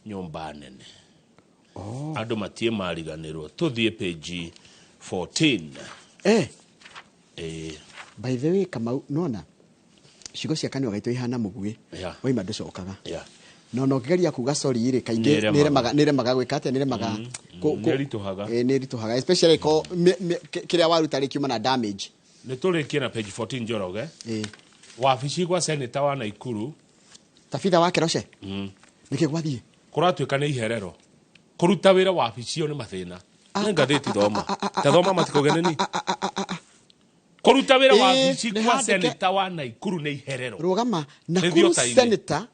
nyũmba nene. Andũ matie mariganĩrwo. Tũthiĩ page 14. By the way, Kamau, nona ciugo cia kanua gaitũ ihana mũguĩ. Waima ndũcokaga. No no ũkĩgeria kuga sorry rĩ, kaingĩ Nĩ nĩremaga gwĩka atĩa, nĩremaga Nĩ ĩritũhaga. Nĩ ĩritũhaga especially ko kĩrĩa waruta rĩ kiuma na damage. Nĩ tũrĩkie na page 14 Njoroge. Wabici gwa seneta wa Naikuru Tabitha wa Keroche. Nĩkĩ gwathiĩ? Kũratuĩka nĩ iherero. Kũruta wĩra wabici ĩyo nĩ mathĩna. Nĩ ngathĩti thoma. Ta thoma matikũgeneni. Kũruta wĩra wabici Nĩ kwa handĩke- seneta wa Naikuru nĩ iherero. Rũgama, Nĩ Nakuru thiota-inĩ. Senator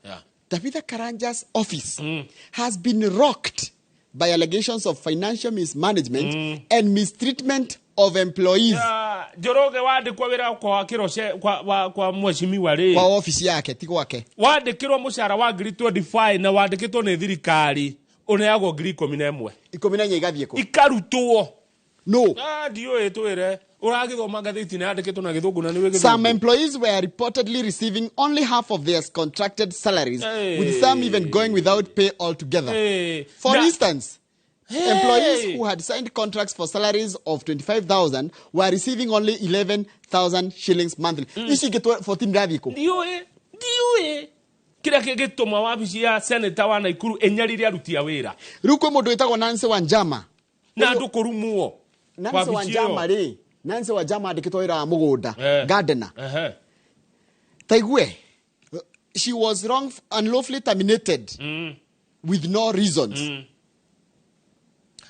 Tabitha Karanja's office has been rocked by allegations of financial mismanagement and mistreatment of employees. Njoroge wandĩkwo wĩra kwa Keroche kwa mheshimiwa rĩ. Kwa office yake, ti gwake. Wandĩkĩrwo mũcara wa ngiri 25 na wandĩkĩtwo nĩ thirikari ũneagwo ngiri 11. 14 igathiĩ kũ? Ikarutwo. No. Ndiũĩ twĩre. Ũragĩthoma ngathĩti na yandĩkĩtwo na gĩthũngũ na nĩ wĩ Some gĩthũngũ. employees were reportedly receiving only half of their contracted salaries, Hey. with some even going without pay altogether. Hey. For instance, Hey. employees who had signed contracts for salaries of 25,000 were receiving only 11,000 shillings monthly. Ici ingĩ 14 irathiĩ kũ? Ndiũĩ, ndiũĩ. Kĩrĩa kĩngĩtũma wabici ya seneta wa Naikuru ĩnyarire aruti a wĩra. Rĩu kwĩ mũndũ wĩtagwo Nancy Wanjama. Na andũ kũrumwo. Nancy Wabici Wanjama ĩyo. rĩ, Nancy Wanjama andĩkĩtwo wĩra wa mũgũnda, gardener. Ta igue, she was unlawfully terminated with no reasons.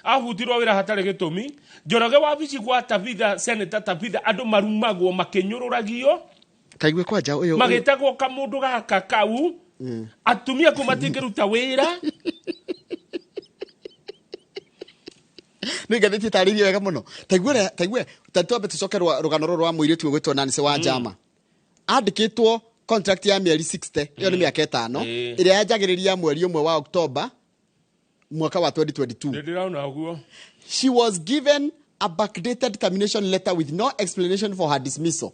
Abutirwo wĩra hatarĩ gĩtũmi. Njoroge wabici gwa Tabitha, Senator Tabitha, andũ marumagwo makĩnyũrũragio. Ta igue kwanja ũyũ. Magĩtagwo kamũndũ gaka kau. Atumia kũ matingĩruta wĩra. Nĩ ngathĩti ĩtarĩirie wega mũno. Ta igue ũrĩa, ta igue, ta twambe tũcoke rũgano rũrũ rwa mũirĩtu ũgwĩtwo Nancy Wanjama. Andĩkĩtwo contract ya mĩeri 60, ĩyo nĩ mĩaka ĩtano, ĩrĩa yanjagĩrĩria mweri ũmwe wa Oktoba mwaka wa 2022. Nĩ ndĩraona ũguo. She was given a backdated termination letter with no explanation for her dismissal.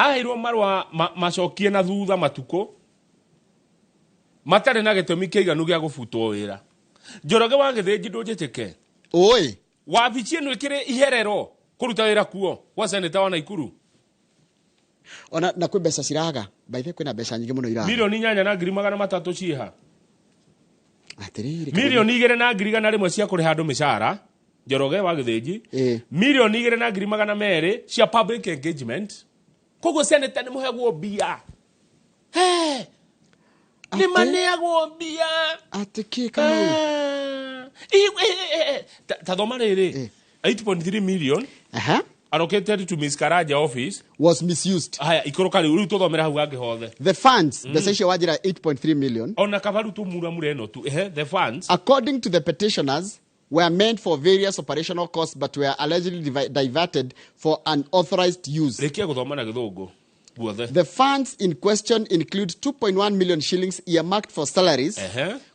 Aheirwo marũa macokie na thutha matukũ matarĩ na gĩtũmi kĩiganu gĩa gũbutwo wĩra. Njoroge wa Gĩthĩnji ndũnjĩtĩke. Oi. Wabici ĩno ĩkĩrĩ iherero kũruta wĩra kuo gwa seneta wa Naikuru. Ona na kwĩ mbeca ciraga. By the way kwĩna mbeca nyingĩ mũno iraga. 8,300,000 ciĩha. Atĩrĩrĩ. 2,100,000 cia kũrĩha andũ mĩcara. Njoroge wa Gĩthĩnji. 2,200,000 cia public engagement. Koguo seneta nĩ mũheagwo mbia. He. Nĩ maneagwo mbia. Atĩ kĩ Kamau? Ta thoma rĩrĩ. 8.3 million. Allocated to Miss Karanja office was misused. Haya ikũrũka rĩu tũthomera hau hangĩ hothe. The funds, mbeca icio wanjĩra 8.3 million. Ona kabaru tũmuramure ĩno tu. The funds according to the petitioners were meant for various operational costs but were allegedly diverted for unauthorized use. Rĩkia gũthoma na gĩthũngũ guothe. The funds in question include 2.1 million shillings earmarked for salaries.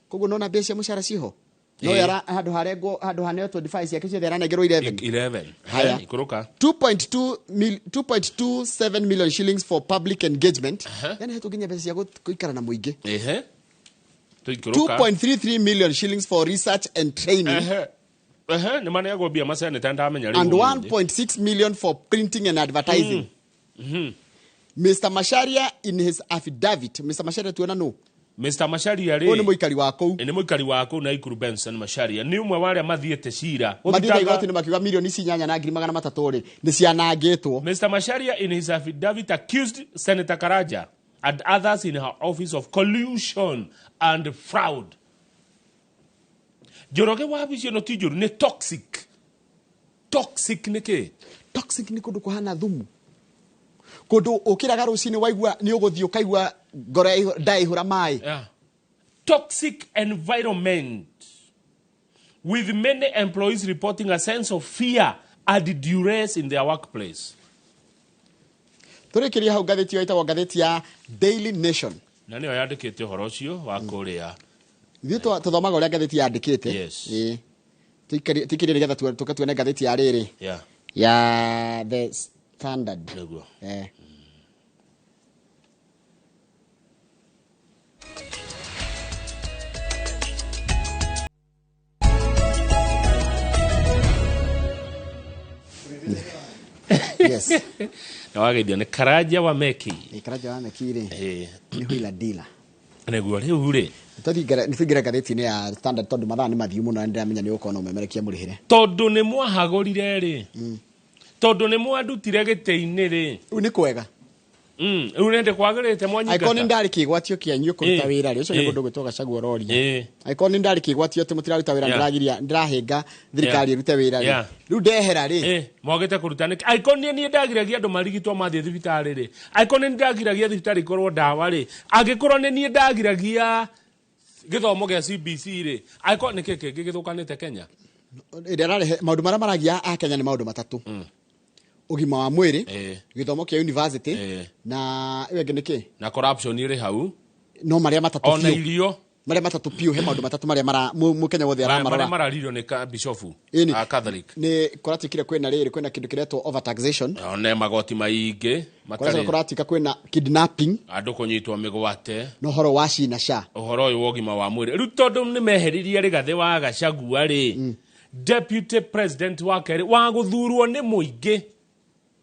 Koguo nona mbeca cia mũcara ciho. No yara handũ harengwo handũ haneo 25 ciake ciothe aranengerwo 11. 11. Haya. Ikũrũka. 2.27 million shillings for public engagement. Yani hetwo nginya mbeca cia gũikara na mũingĩ. 2.33 million shillings for research and training. Nĩ maneagwo mbia maseneta ndamenya rĩu. And 1.6 million for printing and advertising. Mr. Macharia in his affidavit. Mr. Macharia tuona no. Mr. Macharia rĩ. Ũyũ nĩ mũikari wa kũu. Nĩ mũikari wa kũu Naikuru Benson Macharia. Nĩ ũmwe wa arĩa mathiĩte cira. Mathiĩte igoti-inĩ makiuga milioni ici 8,300,000 rĩ nĩ cianangĩtwo. Mr. Macharia in his affidavit accused Senator Karanja and others in her office of collusion and fraud. Njoroge wabici ĩno ti njũru, nĩ toxic. Toxic nĩ kĩ? Toxic nĩ kũndũ kũhana thumu. Kũndũ ũkĩraga rũcinĩ waigua nĩ ũgũthiĩ ũkaigua ngoro ndaihũra maĩ. Yeah. Toxic environment with many employees reporting a sense of fear and duress in their workplace. Tũrĩkĩrie hau ngathĩti ĩyo ĩtagwo ngathĩti ya Daily Nation. Na nĩyo yandĩkĩte ũhoro ũcio wa kũrĩa. Ithuĩ tũthomaga ũrĩa ngathĩti yandĩkĩte. Yes. Tũikĩrie nĩgetha tũke tuone ngathĩti ya rĩrĩ. Yeah. Ya The Standard. Nĩguo. Yes. Na wageithio nĩ Karanja wa Meki. Karanja wa Meki rĩ. Nĩ wheel dealer. Nĩguo rĩu rĩ. Nĩtũingĩre ngathĩti-inĩ ya Standard tondũ mathaa nĩ mathiu mũno na nĩndĩramenya nĩ ũgũkorwo na ũmemerekia mũrĩhĩre. Tondũ nĩ mwahagũrire rĩ. Tondũ nĩ mwandutire gĩtĩ-inĩ rĩ. Rĩu nĩ kwega. Rĩu nĩ kwagĩrĩte mwanyingata. Angĩkorwo nĩ ndarĩ kĩgwatio kĩanyu kũruta wĩra rĩ, ũcio nĩ mũndũ ũgwĩtwo Gachagua ũroria. Angĩkorwo nĩ ndarĩ kĩgwatio atĩ mũtiraruta wĩra ndĩragiria ndĩrahĩnga thirikari ĩrute wĩra rĩ. Rĩu ndehera rĩ. Mwagĩte kũruta nĩkĩ? Angĩkorwo niĩ niĩ ndagiragia andũ marigitwo mathiĩ thibitarĩ rĩ. Angĩkorwo nĩ ndagiragia thibitarĩ ikorwo ndawa rĩ. Angĩkorwo nĩ niĩ ndagiragia gĩthomo gĩa CBC rĩ. Angĩkorwo nĩkĩ kĩngĩ gĩthũkanĩte Kenya? Ĩrĩa ĩrarehe maũndũ marĩa maragia a Kenya nĩ maũndũ matatũ. Ũgima wa mwĩrĩ, gĩthomo kĩa university, na ĩyo ĩngĩ nĩ kĩ? Na corruption ĩrĩ hau. No marĩa matatũ biũ. Ona irio. Marĩa matatũ biũ, he maũndũ matatũ marĩa mũkenya wothe aramarora. Marĩa mararirio nĩ bishofu a Catholic. Nĩ kũratuĩkire kwĩna rĩrĩ, kwĩna kĩndũ kĩretwo overtaxation. One magoti maingĩ. Kũratuĩka kwĩna kidnapping. Andũ kũnyitwo mĩgwate. Na ũhoro wa cina sha. Ũhoro ũyũ wa ũgima wa mwĩrĩ. Rĩu tondũ nĩ meheririe Rigathĩ wa Gachagua rĩ, Deputy President wa kerĩ wa gũthurwo nĩ mũingĩ.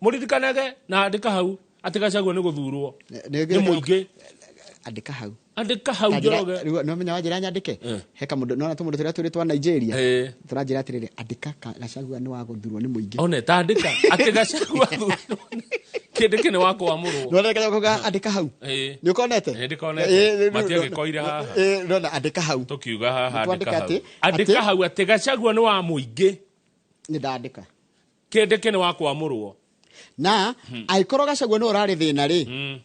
Mũririkanage na andĩka hau atĩ Gachagua nĩ gũthurwo nĩ mũingĩ. Andĩka hau. Andĩka hau Njoroge. Rĩu no menya wanjĩra nyandĩke. He kamũndũ nona tũmũndũ tũrĩa tũrĩ twa Nigeria. Tũranjĩra atĩrĩrĩ andĩka Gachagua nĩ wa gũthurwo nĩ mũingĩ. One ta andĩka atĩ Gachagua kĩndũ kĩ nĩ wa kwamũrwo. Nona Gachagua andĩka hau. Nĩ ũkonete? Nĩ ndĩkonete. Matiagĩkoire haha. Nona andĩka hau. Tũkiuga haha andĩka hau. Andĩka hau atĩ Gachagua nĩ wa mũingĩ. Nĩ ndandĩka. Kĩndũ kĩ nĩ wa kwamũrwo. Na angĩkorwo Gachagua nĩ ũrarĩ thĩna rĩ.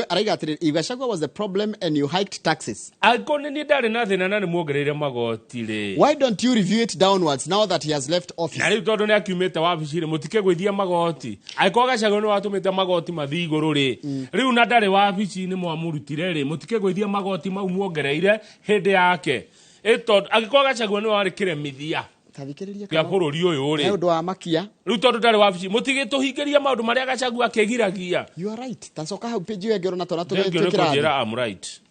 Araiga atĩrĩrĩ, if Gachagua was the problem and you hiked taxes. Angĩkorwo nĩ niĩ ndarĩ na thĩna na nĩ muongereire magoti rĩ. Why don't you review it downwards now that he has left office? Na rĩu tondũ nĩ akiumĩte wabici rĩ, mũtikĩgũithia magoti. Angĩkorwo Gachagua nĩ watũmĩte magoti mathiĩ igũrũ rĩ, rĩu na ndarĩ wabici nĩ mwamũrutire rĩ, mũtikĩgũithia magoti mau muongereire hĩndĩ yake. Ĩ tondũ angĩkorwo Gachagua nĩ warĩ kĩremithia. Tathikĩrĩria Gĩa bũrũri ũyũ He rĩ. ũndũ wa makia. Rĩu tondũ ndarĩ wabici mũtigĩtũhingĩria maũndũ marĩa Gachagua akĩgiragia. You are right. Tacoka hau page ĩyo ĩngĩ ũrona twana Thengiũ nĩ tũrĩ kĩrathi. kũnjĩra I'm right.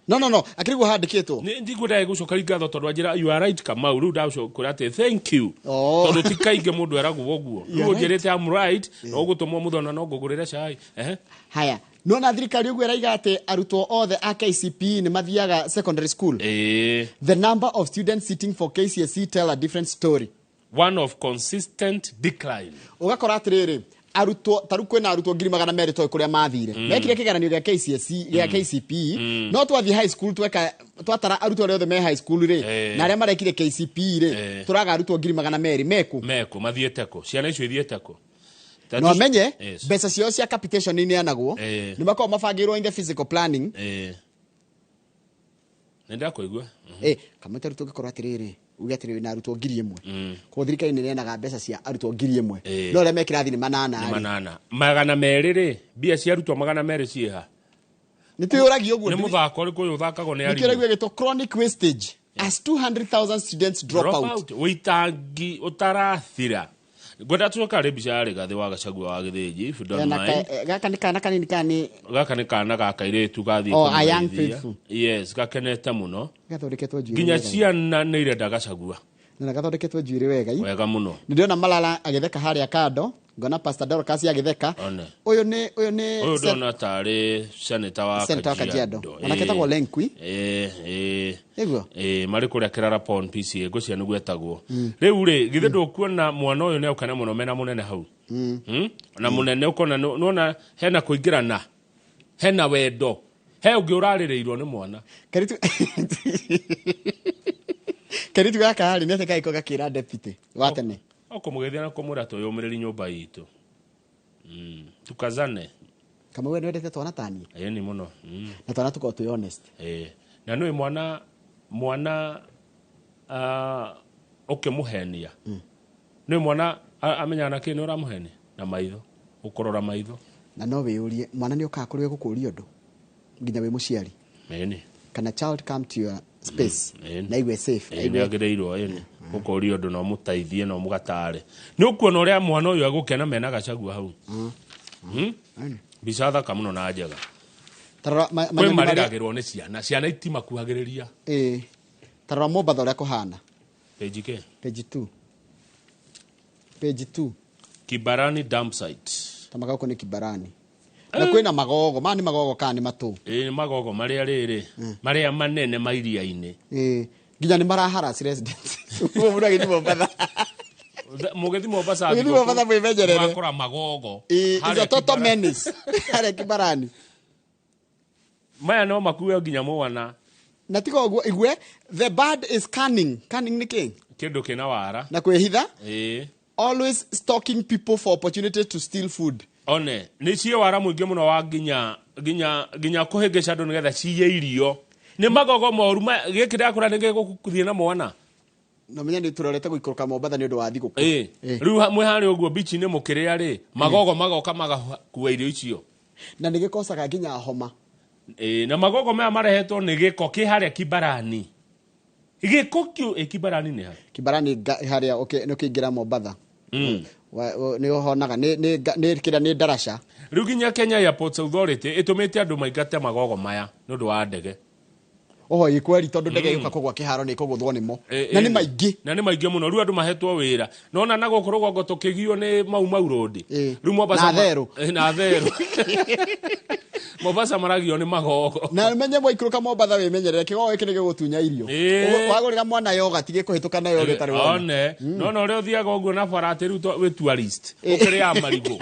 No no no, akĩriguo handĩkĩtwo. Nĩ ndikwenda gũcokeria ngatho tondũ anjĩra you are right Kamau, rĩu ndacokera atĩ thank you. Oh. Tondũ ti kaingĩ mũndũ eragwo ũguo. You Rĩu are right. ũnjĩrĩte I'm right no ũgũtũmwo mũthona no ngũgũrĩre cai. Ehe. Haya, nona thirikari ũguo ĩraiga atĩ arutwo othe a KCPE nĩ mathiaga secondary school. Ĩĩ. The number of students sitting for KCSE tell a different story. One of consistent decline. Ũgakora atĩrĩrĩ, arutwo ta rĩu kwĩna arutwo 200,000 toĩ kũrĩa mathire. Mekire kĩgeranio gĩa KCSE, gĩa KCPE, no twathiĩ high school tweka twatara arutwo arĩa othe me high school rĩ, na arĩa marekire KCPE rĩ, tũraga arutwo 200,000 meku. Meko mathiĩte kũ? Ciana icio ithiĩte kũ? No amenye Yes. mbeca ciao cia capitation nĩ ineanagwo, nĩ makoragwo mabangĩirwo in the physical planning. Nĩ ndakũigua. Kamwe ta rĩu tũngĩkorwo atĩrĩrĩ, uge atĩrĩrĩ wĩna arutwo 1,000, koguo thirikari nĩ ĩneanaga mbeca cia arutwo 1,000, no arĩa me kĩrathi nĩ manana Nĩ rĩ. manana. 200 rĩ, mbia cia arutwo 200 ciĩha? Nĩ twĩyũragia ũguo. Nĩ mũthako ũrĩkũ ũyũ ũthakagwo nĩ Nĩkĩo arimũ? ũraigua ĩgĩtwo chronic wastage as 200,000 students drop out. Wĩitangi ũtarathira. Ngwenda tũcoka rĩ mbica ya Rigathĩ wa Gachagua wa Gĩthĩnji, if you don't Ena mind. gaka nĩ kana kanini kana nĩ Gaka nĩ kana ga kairĩtu gathiĩ Oh, a young kũmũgeithia. faithful. Yes, gakenete mũno. Gathondeketwo njuĩrĩ Nginya wega. ciana nĩ irenda Gachagua. Na gathondeketwo njuĩrĩ wega i. Wega mũno. Nĩ ndĩrona Malala agĩtheka harĩa kando, ngona Pastor Dorcas agĩtheka. One. Ũyũ nĩ ũyũ nĩ Ũyũ ndona tarĩ senator wa Senator wa Kajiado. Onake etagwo Lenkwi. Ĩĩ. Nĩguo? Ĩĩ, marĩ kũrĩa Kĩrara Pond PCA ngwĩciria nĩguo etagwo. Rĩu rĩ, githĩ ndũkuona mwana ũyũ nĩ aũkana mũno mena mũnene hau? Na mũnene ũkona nĩwona hena kũingĩrana, hena wendo, he ũngĩ ũrarĩrĩirwo nĩ mwana. Karitu Karitu gaka rĩ, nĩ atĩa kagĩkorwo gakĩra deputy wa tene? O kũmũgeithia na kũmwĩra twĩyũmĩrĩrie nyũmba itũ. Tukazane. Kamau we nĩwendete twana ta niĩ? Ĩni mũno. Na twana tũkorwo twĩ honest. Ĩĩ. Na nĩũĩ mwana ũkĩmũhenia. Nĩũĩ mwana amenyaga na kĩ nĩ ũramũhenia? Na maitho. Ũkũrora maitho. Na no wĩyũrie, mwana nĩ ũkaga kũrĩ we gũkũria ũndũ nginya wĩ mũciari? Ĩni. Kana child come to your space Ĩni. na aigue safe, Ĩĩ, nĩ aigue agĩrĩirwo ĩni gũkũria ũndũ na ũmũteithie na ũmũgatare. Nĩ ũkuona ũrĩa mwana ũyũ egũkena mena Gachagua hau. Mbica thaka mũno na njega. Tarora Kwĩ manyoni marĩa marĩragĩrwo nĩ ciana, ciana itimakuhagĩrĩria. Ĩĩ. Tarora Mombatha ũrĩa kũhana. Page kĩ? Page 2. Page 2. Kibarani dump site. Ta magogo nĩ Kibarani. Na kwĩna magogo, maya nĩ magogo kana nĩ matũ? Ĩĩ, nĩ magogo marĩa rĩrĩ, marĩa manene ma iria-inĩ. Ĩĩ. Nginya nĩ maraharass residents. Ũguo mũndũ agĩthiĩ Mombatha. Mũgĩthiĩ Mombasa Mũgĩthiĩ Mombasa mwĩmenyerere. Mũgakora magogo. Ĩĩ, Harĩa it's a total Kibarani. menace. Harĩa Kibarani. Maya no makue nginya mwana. Na tiga ũguo igue, the bird is cunning. Cunning nĩ kĩ? Kĩndũ kĩna wara. Na kwĩhitha. Ĩĩ. Always stalking people for opportunity to steal food. One, nĩ ciĩ wara mũingĩ mũno wa nginya kũhĩngĩca andũ nĩgetha ciiye irio. Nĩ magogo moru gĩkĩ ndakũra nĩ gĩgũthiĩ na mwana. Na menya nĩ tũrorete gũikũrũka Mombatha nĩ ũndũ wa thigũkũ. Ĩĩ. Rĩu mwĩ harĩa ũguo bichi-inĩ mũkĩrĩa rĩ, magogo magoka magakua irio icio. Na nĩ gĩkocaga nginya homa. Ĩĩ, na magogo maya marehetwo nĩ gĩko kĩ harĩa Kibarani. Gĩko kĩu ĩ Kibarani nĩ ha? Kibarani harĩa nĩ ũkĩingĩra Mombatha. Nĩ ũhonaga nĩ kĩrĩa nĩ ndaraca. Rĩu nginya Kenya Airports Authority ĩtũmĩte andũ maingate magogo maya nĩ ũndũ wa ndege. Oho, ĩ kweri tondũ ndege yũka kũgwa kĩharo nĩ ĩkũgũthwo nĩmo. Na nĩ maingĩ. Na nĩ maingĩ mũno. Rĩu andũ mahetwo wĩra. Nona na gũkũ rũgongo tũkĩgio nĩ Mau Mau Road. Rĩu Mombasa Na therũ. Na therũ. Mombasa maragio nĩ magogo. Na menye mwaikũrũka Mombatha wĩmenyerere kĩgogo gĩkĩ nĩ gĩgũtunya irio. Wagũrĩra mwana yogurt gĩkũhĩtũka na yogurt ĩtarĩ wona. One. Nona ũrĩa ũthiaga ũguo na bara atĩ rĩu wĩ tourist. Ũkĩrĩaga marigũ.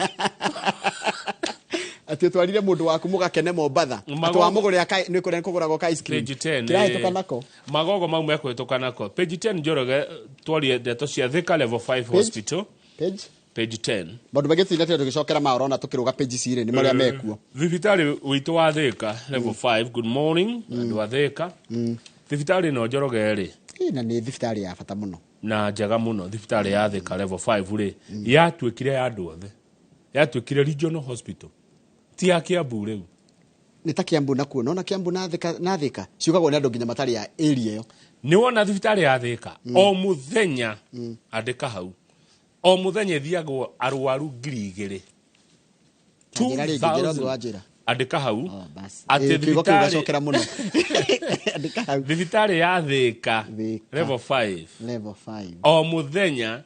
Atĩ ũtwarire mũndũ waku mũgakene Mombatha. Atĩ Magogo. wamũgũrĩra nĩ kũrĩa kũgũragwo ka ice cream. Page 10, Kĩrahĩtũka nako. Magogo mau mekũhĩtũka nako. Page 10 Njoroge twarie ndeto cia Thika Level 5 Page? Hospital. Page? Page 10. Maũndũ maingĩ tũtinatire tũgĩcokera ma ũrona tũkĩrũga page ici rĩ, nĩ marĩa mekuo. Thibitarĩ witũ wa Thika Level 5, good morning andũ a Thika. Thibitarĩ ĩno Njoroge rĩ, Ĩ, na nĩ thibitarĩ ya bata mũno. Na njega mũno. Thibitarĩ ya Thika Level 5 rĩ, yatuĩkire ya andũ othe. Yatuĩkire regional hospital. Ti ya Kiambu rĩu. Nĩ ta Kiambu nakuo nona Kiambu na Thika na Thika ciukagwo nĩ andũ nginya matarĩ a area ĩyo. Nĩ wona thibitarĩ ya Thika o mũthenya, andĩka hau, o mũthenya ĩthiagwo arwaru 2000. Njĩra rĩngĩ, njĩra ũguo wa njĩra. Andĩka hau atĩ Ĩ, kiugo kĩu gacokera mũno. Thibitarĩ ya Thika level 5 level 5 o mũthenya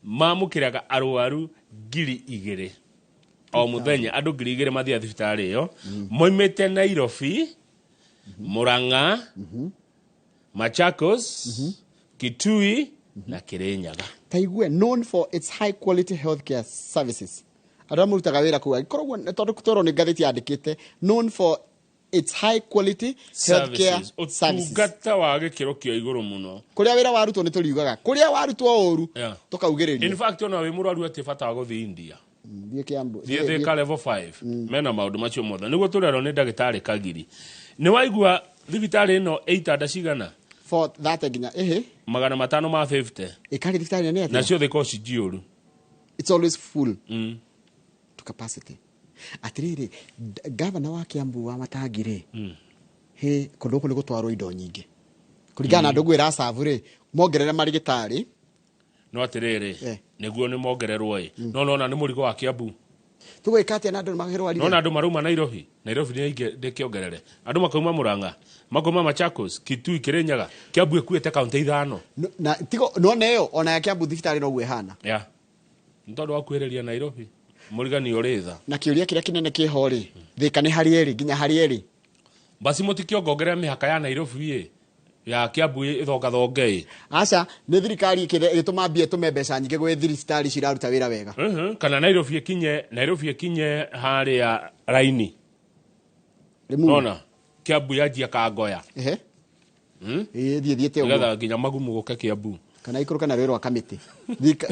mamũkĩraga arwaru 2000 o mũthenya. Andũ 2000 mathiaga thibitarĩ ĩyo moimĩte Nairobi, Murang'a, Machakos, Kitui na Kirinyaga. Taigue known for its high quality healthcare services. Andũ arĩa marutaga wĩra kũu angĩkorwo tondũ twerwo nĩ ngathĩti yandĩkĩte known for its high quality healthcare services. Ũtungata wa gĩkĩro kĩa igũrũ mũno. Kũrĩa wĩra warutwo nĩ tũriugaga, kũrĩa warutwo ũru tũkaugĩrĩria. In fact, ona wĩ mũrwaru atĩ bata wa gũthiĩ India, Thiĩ Kiambu. Thiĩ Thika level 5, mena maũndũ macio mothe nĩguo tũrerwo nĩ ndagĩtarĩ Kagiri. Nĩ waigua thibitarĩ ĩno ĩ itanda cigana? 430 nginya ĩhĩ. 550. Ĩkarĩ thibitarĩ nene atĩa? Nacio thika ũci njiyũru. It's always full to capacity. Atirĩrĩ, gavana wa Kiambu wa Matangi rĩ, hĩ kũndũ gũkũ nĩ gũtwarwo indo nyingĩ kũringana na andũ ũguo ĩracabu rĩ, mongerere marigĩtarĩ. No atĩrĩrĩ, nĩguo nĩ mongererwo ĩ, no nona nĩ mũrigo wa Kiambu. Tũgwĩka atĩa na andũ nĩmakĩrwarire? Nona andũ marauma Nairobi, Nairobi nĩ aingĩ ndĩkĩongerere andũ makauma Murang'a, makauma Machakos, Kitui, Kirinyaga. Kiambu ĩkuĩte kaunti ithano. Na tigo nona ĩyo ona ya Kiambu thibitarĩ noguo ĩhana. Ya nĩ tondũ wa kuhĩrĩria Nairobi, mũrigani ũrĩ tha. Na kĩũria kĩrĩa kĩnene kĩho rĩ, Thika nĩ harĩ ĩrĩ nginya harĩ ĩrĩ. Basi mũtikĩongongerera mĩhaka ya Nairobi ĩ ya Kiambu ĩthongathonge ĩ. Aca, nĩ thirikari ĩgĩtũma mbia, ĩtũme mbeca nyingĩ gwĩ thibitarĩ ciraruta wĩra wega. Kana Nairobi ĩkinye, Nairobi ĩkinye harĩa raini. Nona Kiambu yanjia Kangoya. Ehe. Ĩ thiĩ thiĩte ũguo. Nĩgetha nginya magumu gũke Kiambu. Kana ikũrũka na rũĩ rwa Kamĩtĩ.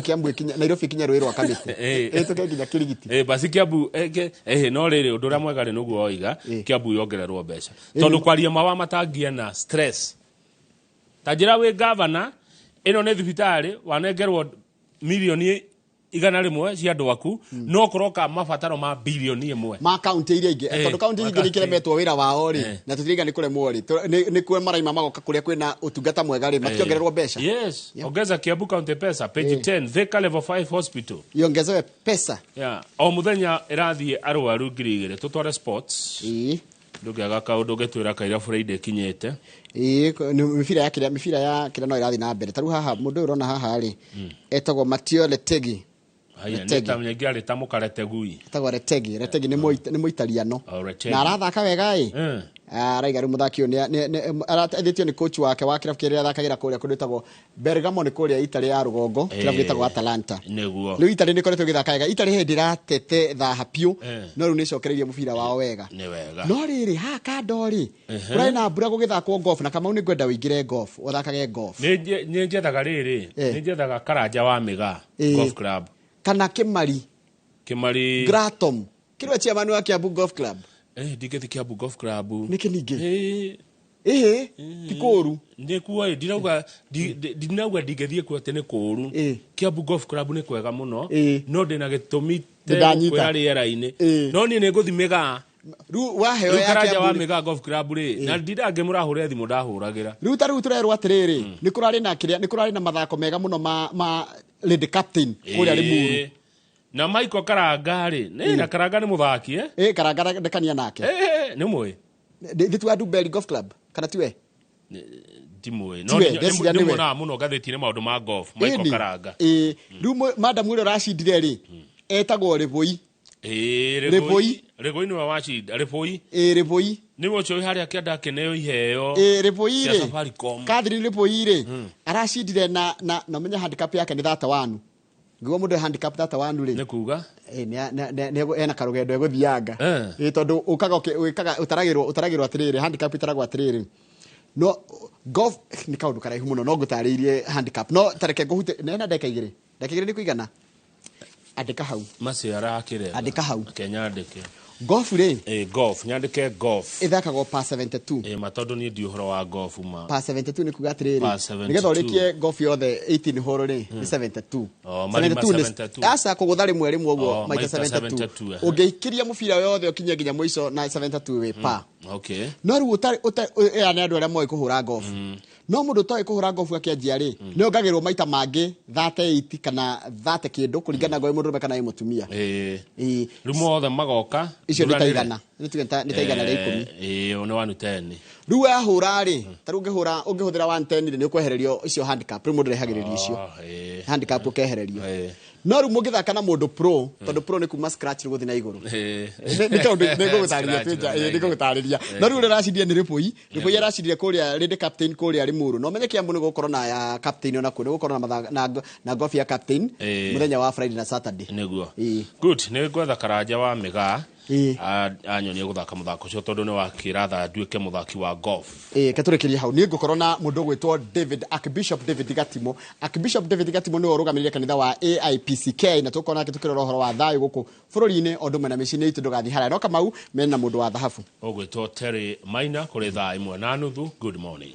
Kiambu ĩkinye, Nairobi ĩkinye rũĩ rwa Kamĩtĩ. Ĩtũke nginya Kĩrigiti. Basi Kiambu no rĩrĩ ũndũ ũrĩa mwega rĩ nĩguo woiga Kiambu yongererwo mbeca tondũ kwaria mawa matangia na stress ta njĩra wĩ gavana ĩno nĩ thibitarĩ wanengerwo 100 million cia andũ aku, no kũroka mabataro ma 1 billion. Ma kaunti iria ingĩ, tondũ kaunti ma ingĩ nĩ kaunti. ikiremetwo wĩra wao rĩ, na tũtiraiga nĩ kũremwo rĩ, nĩ kuo maraima magoka kũrĩa kwĩna ũtungata mwega rĩ, mationgererwo mbeca. Yes, ongeza Kiambu County pesa, page 10, Thika level 5 hospital. Iongezewe pesa. Yeah. O mũthenya ĩrathiĩ arwaru 2000. Tũtware sports. Ndũngĩaga kaũndũ ũngĩtwĩra kaira Friday ĩkinyĩte. Ĩĩ, nĩ mĩbira ya kĩrĩa, mĩbira ya kĩrĩa no ĩrathiĩ na mbere. Ta rĩu haha mũndũ ũyũ ũrona haha rĩ, etagwo Matteo Letegi. Haya, nĩ Letegi. ta nyingĩ arĩ ta mũkaretegui. Etagwo Retegi. Retegi nĩ Mũitaliano. O, Retegi. Na arathaka wega ĩ. Araiga rĩu mũthaki ũyũ arateithĩtio nĩ coach wake wa kĩrabu kĩrĩa athakagĩra kũrĩa kũndũ ĩtagwo Bergamo, nĩ kũrĩa Italy ya rũgongo, kĩrabu gĩtagwo Atalanta. Rĩu Italy nĩ ĩkoretwo ĩgĩthaka wega. Italy hĩndĩ ĩratete thaha biũ, no rĩu nĩ ĩcokereirie mũbira wao wega. Nĩ wega. No rĩrĩ, haha kando rĩ, kũrarĩ na mbura gũgĩthakwo golf, na Kamau nĩ ngwenda ũingĩre golf, ũthakage golf. Nĩ njethaga rĩrĩ, nĩ njethaga Karanja wa Mĩgaa Golf Club. Kana Kĩmari. Kĩmari. Gratom kĩrĩa chairman wa Kiambu Golf Club. Ndingĩthiĩ Kiambu Golf Club. Nĩkĩ ningĩ? Ĩhĩ, ti kũũru. Nĩ kuo ĩ, ndirauga ndinauga ndingĩthiĩ kuo atĩ nĩ kũũru. Kiambu Golf Club nĩ kwega mũno, no ndĩna gĩtũmi Nĩndanyita. kwĩra rĩera-inĩ. No niĩ nĩ ngũthiĩ Mĩgaa. Rĩu waheo Rĩu ya Karanja wa Kiambu rĩ- Mĩgaa Golf Club rĩ, na ndindangĩmũrahũrĩra thimũ ndahũragĩra. Rĩu ta rĩu tũrerwo atĩrĩrĩ, nĩ kũrarĩ na kĩrĩa, nĩ kũrarĩ na mathako mega mũno ma Lady Captain kũrĩa Limuru. Na Michael Karanga rĩ, nĩ na Karanga nĩ mũthaki eh? Ĩ, Karanga ndekania nake. Nĩ mũĩ? Nĩ tiwa Dumberi Golf Club kana tiwe? Ndimũĩ. No Tiwe, ndeciria nĩ nĩwe. muonaga mũno ngathĩti-inĩ maũndũ ma golf, Michael Ĩni. Karanga. Ĩ, rĩu madam ũrĩa ũracindire rĩ, etagwo Rĩbũi. Rĩbũi. Rĩbũi nĩwe wacinda. Rĩbũi. Ĩ, Rĩbũi. Nĩwe ũcio wĩ harĩa kĩanda akĩneo iheo. Ĩ, Rĩbũi cia rĩ, Safaricom. Catherine Rĩbũi rĩ, aracindire na ũmenye handicap yake nĩ 31. Ngĩguo mũndũ handicap 31 rĩ, nĩ kuga ena karũgendo egũthianga. Ĩ, tondũ ũkaga wĩkaga ũtaragĩrwo atĩrĩrĩ, handicap ĩtaragwo atĩrĩrĩ, no golf nĩ kaũndũ karaihu mũno, no ngũtarĩirie handicap, no tareke ngũhute nena ndagĩka 2. Ndagĩka 2 nĩ kũigana. Andĩka hau. Macio arakĩrega. Andĩka hau. Kenya andĩke. Golf rĩ, Ĩ, golf, nyandĩke golf. Ĩthakagwo pa 72. Ĩ, ma tondũ niĩ ndi ũhoro wa golf ma. Pa 72 nĩ kuga atĩrĩrĩ, Pa 72. nĩgetha ũrĩkie golf yothe 18 hole rĩ, nĩ 72. Oh, marima 72 72. Aca, kũgũtha rĩmwe rĩmwe ũguo. Oh, maita maita 72. 72, ehe. Ũngĩikĩria mũbira yothe ũkinye nginya mũico na 72, wĩ pa. No rĩu aya nĩ andũ arĩa moĩ kũhũra golf. No mũndũ ũtoĩ kũhũra golf akĩanjia rĩ, nĩ ongagĩrwo maita mangĩ 38 kana 30 kĩndũ, kũringana na wĩ mũndũrũme kana wĩ mũtumia. Ĩ, rĩu mothe magoka Icio nĩ ta thuranĩre. 100, nĩ tuge nĩ ta 110. Ĩ, nĩ 110. Rĩu wahũra rĩ, ta rĩu ũngĩhũra, ũngĩhũthĩra 110 rĩ, nĩ ũkwehererio icio handicap. Rĩu mũndũ rehagĩrĩrio icio handicap, ũkehererio. No rĩu mũngĩthaka na mũndũ pro, tondũ pro nĩ kuma scratch rĩu gũthiĩ na igũrũ. Nĩ tondũ nĩ ngũgũtarĩria twĩnja, ĩ, nĩ ngũgũtarĩria. No rĩu ũrĩa ũracindire nĩ Rĩbũi. Rĩbũi aracindire kũrĩa Lady Captain kũrĩa Limuru. No menye Kiambu nĩ gũkorwo na ya captain, ona kuo nĩ gũkorwo na golf ya captain mũthenya wa Friday na Saturday. Nĩguo, good. Nĩ ngwetha Karanja wa Mĩgaa anyonie gũthaka mũthako ũcio, tondũ nĩ wakĩratha nduĩke mũthaki wa golf. Ĩ, ketũrĩkĩrie hau. Niĩ ngũkorwo na mũndũ ũgwĩtwo David, Archbishop David Gatimo. Archbishop David Gatimo nĩwe ũrũgamĩrĩire kanitha wa AIPCK, na tũkorwo nake tũkĩrora ũhoro wa thayũ gũkũ bũrũri-inĩ o ũndũ ũmwe na mĩciĩ-inĩ itũ. Ndũgathiĩ haraya, no Kamau mena mũndũ wa thahabu. Ũgwĩtwo Terry Maina kũrĩ thaa 1:30. Good morning.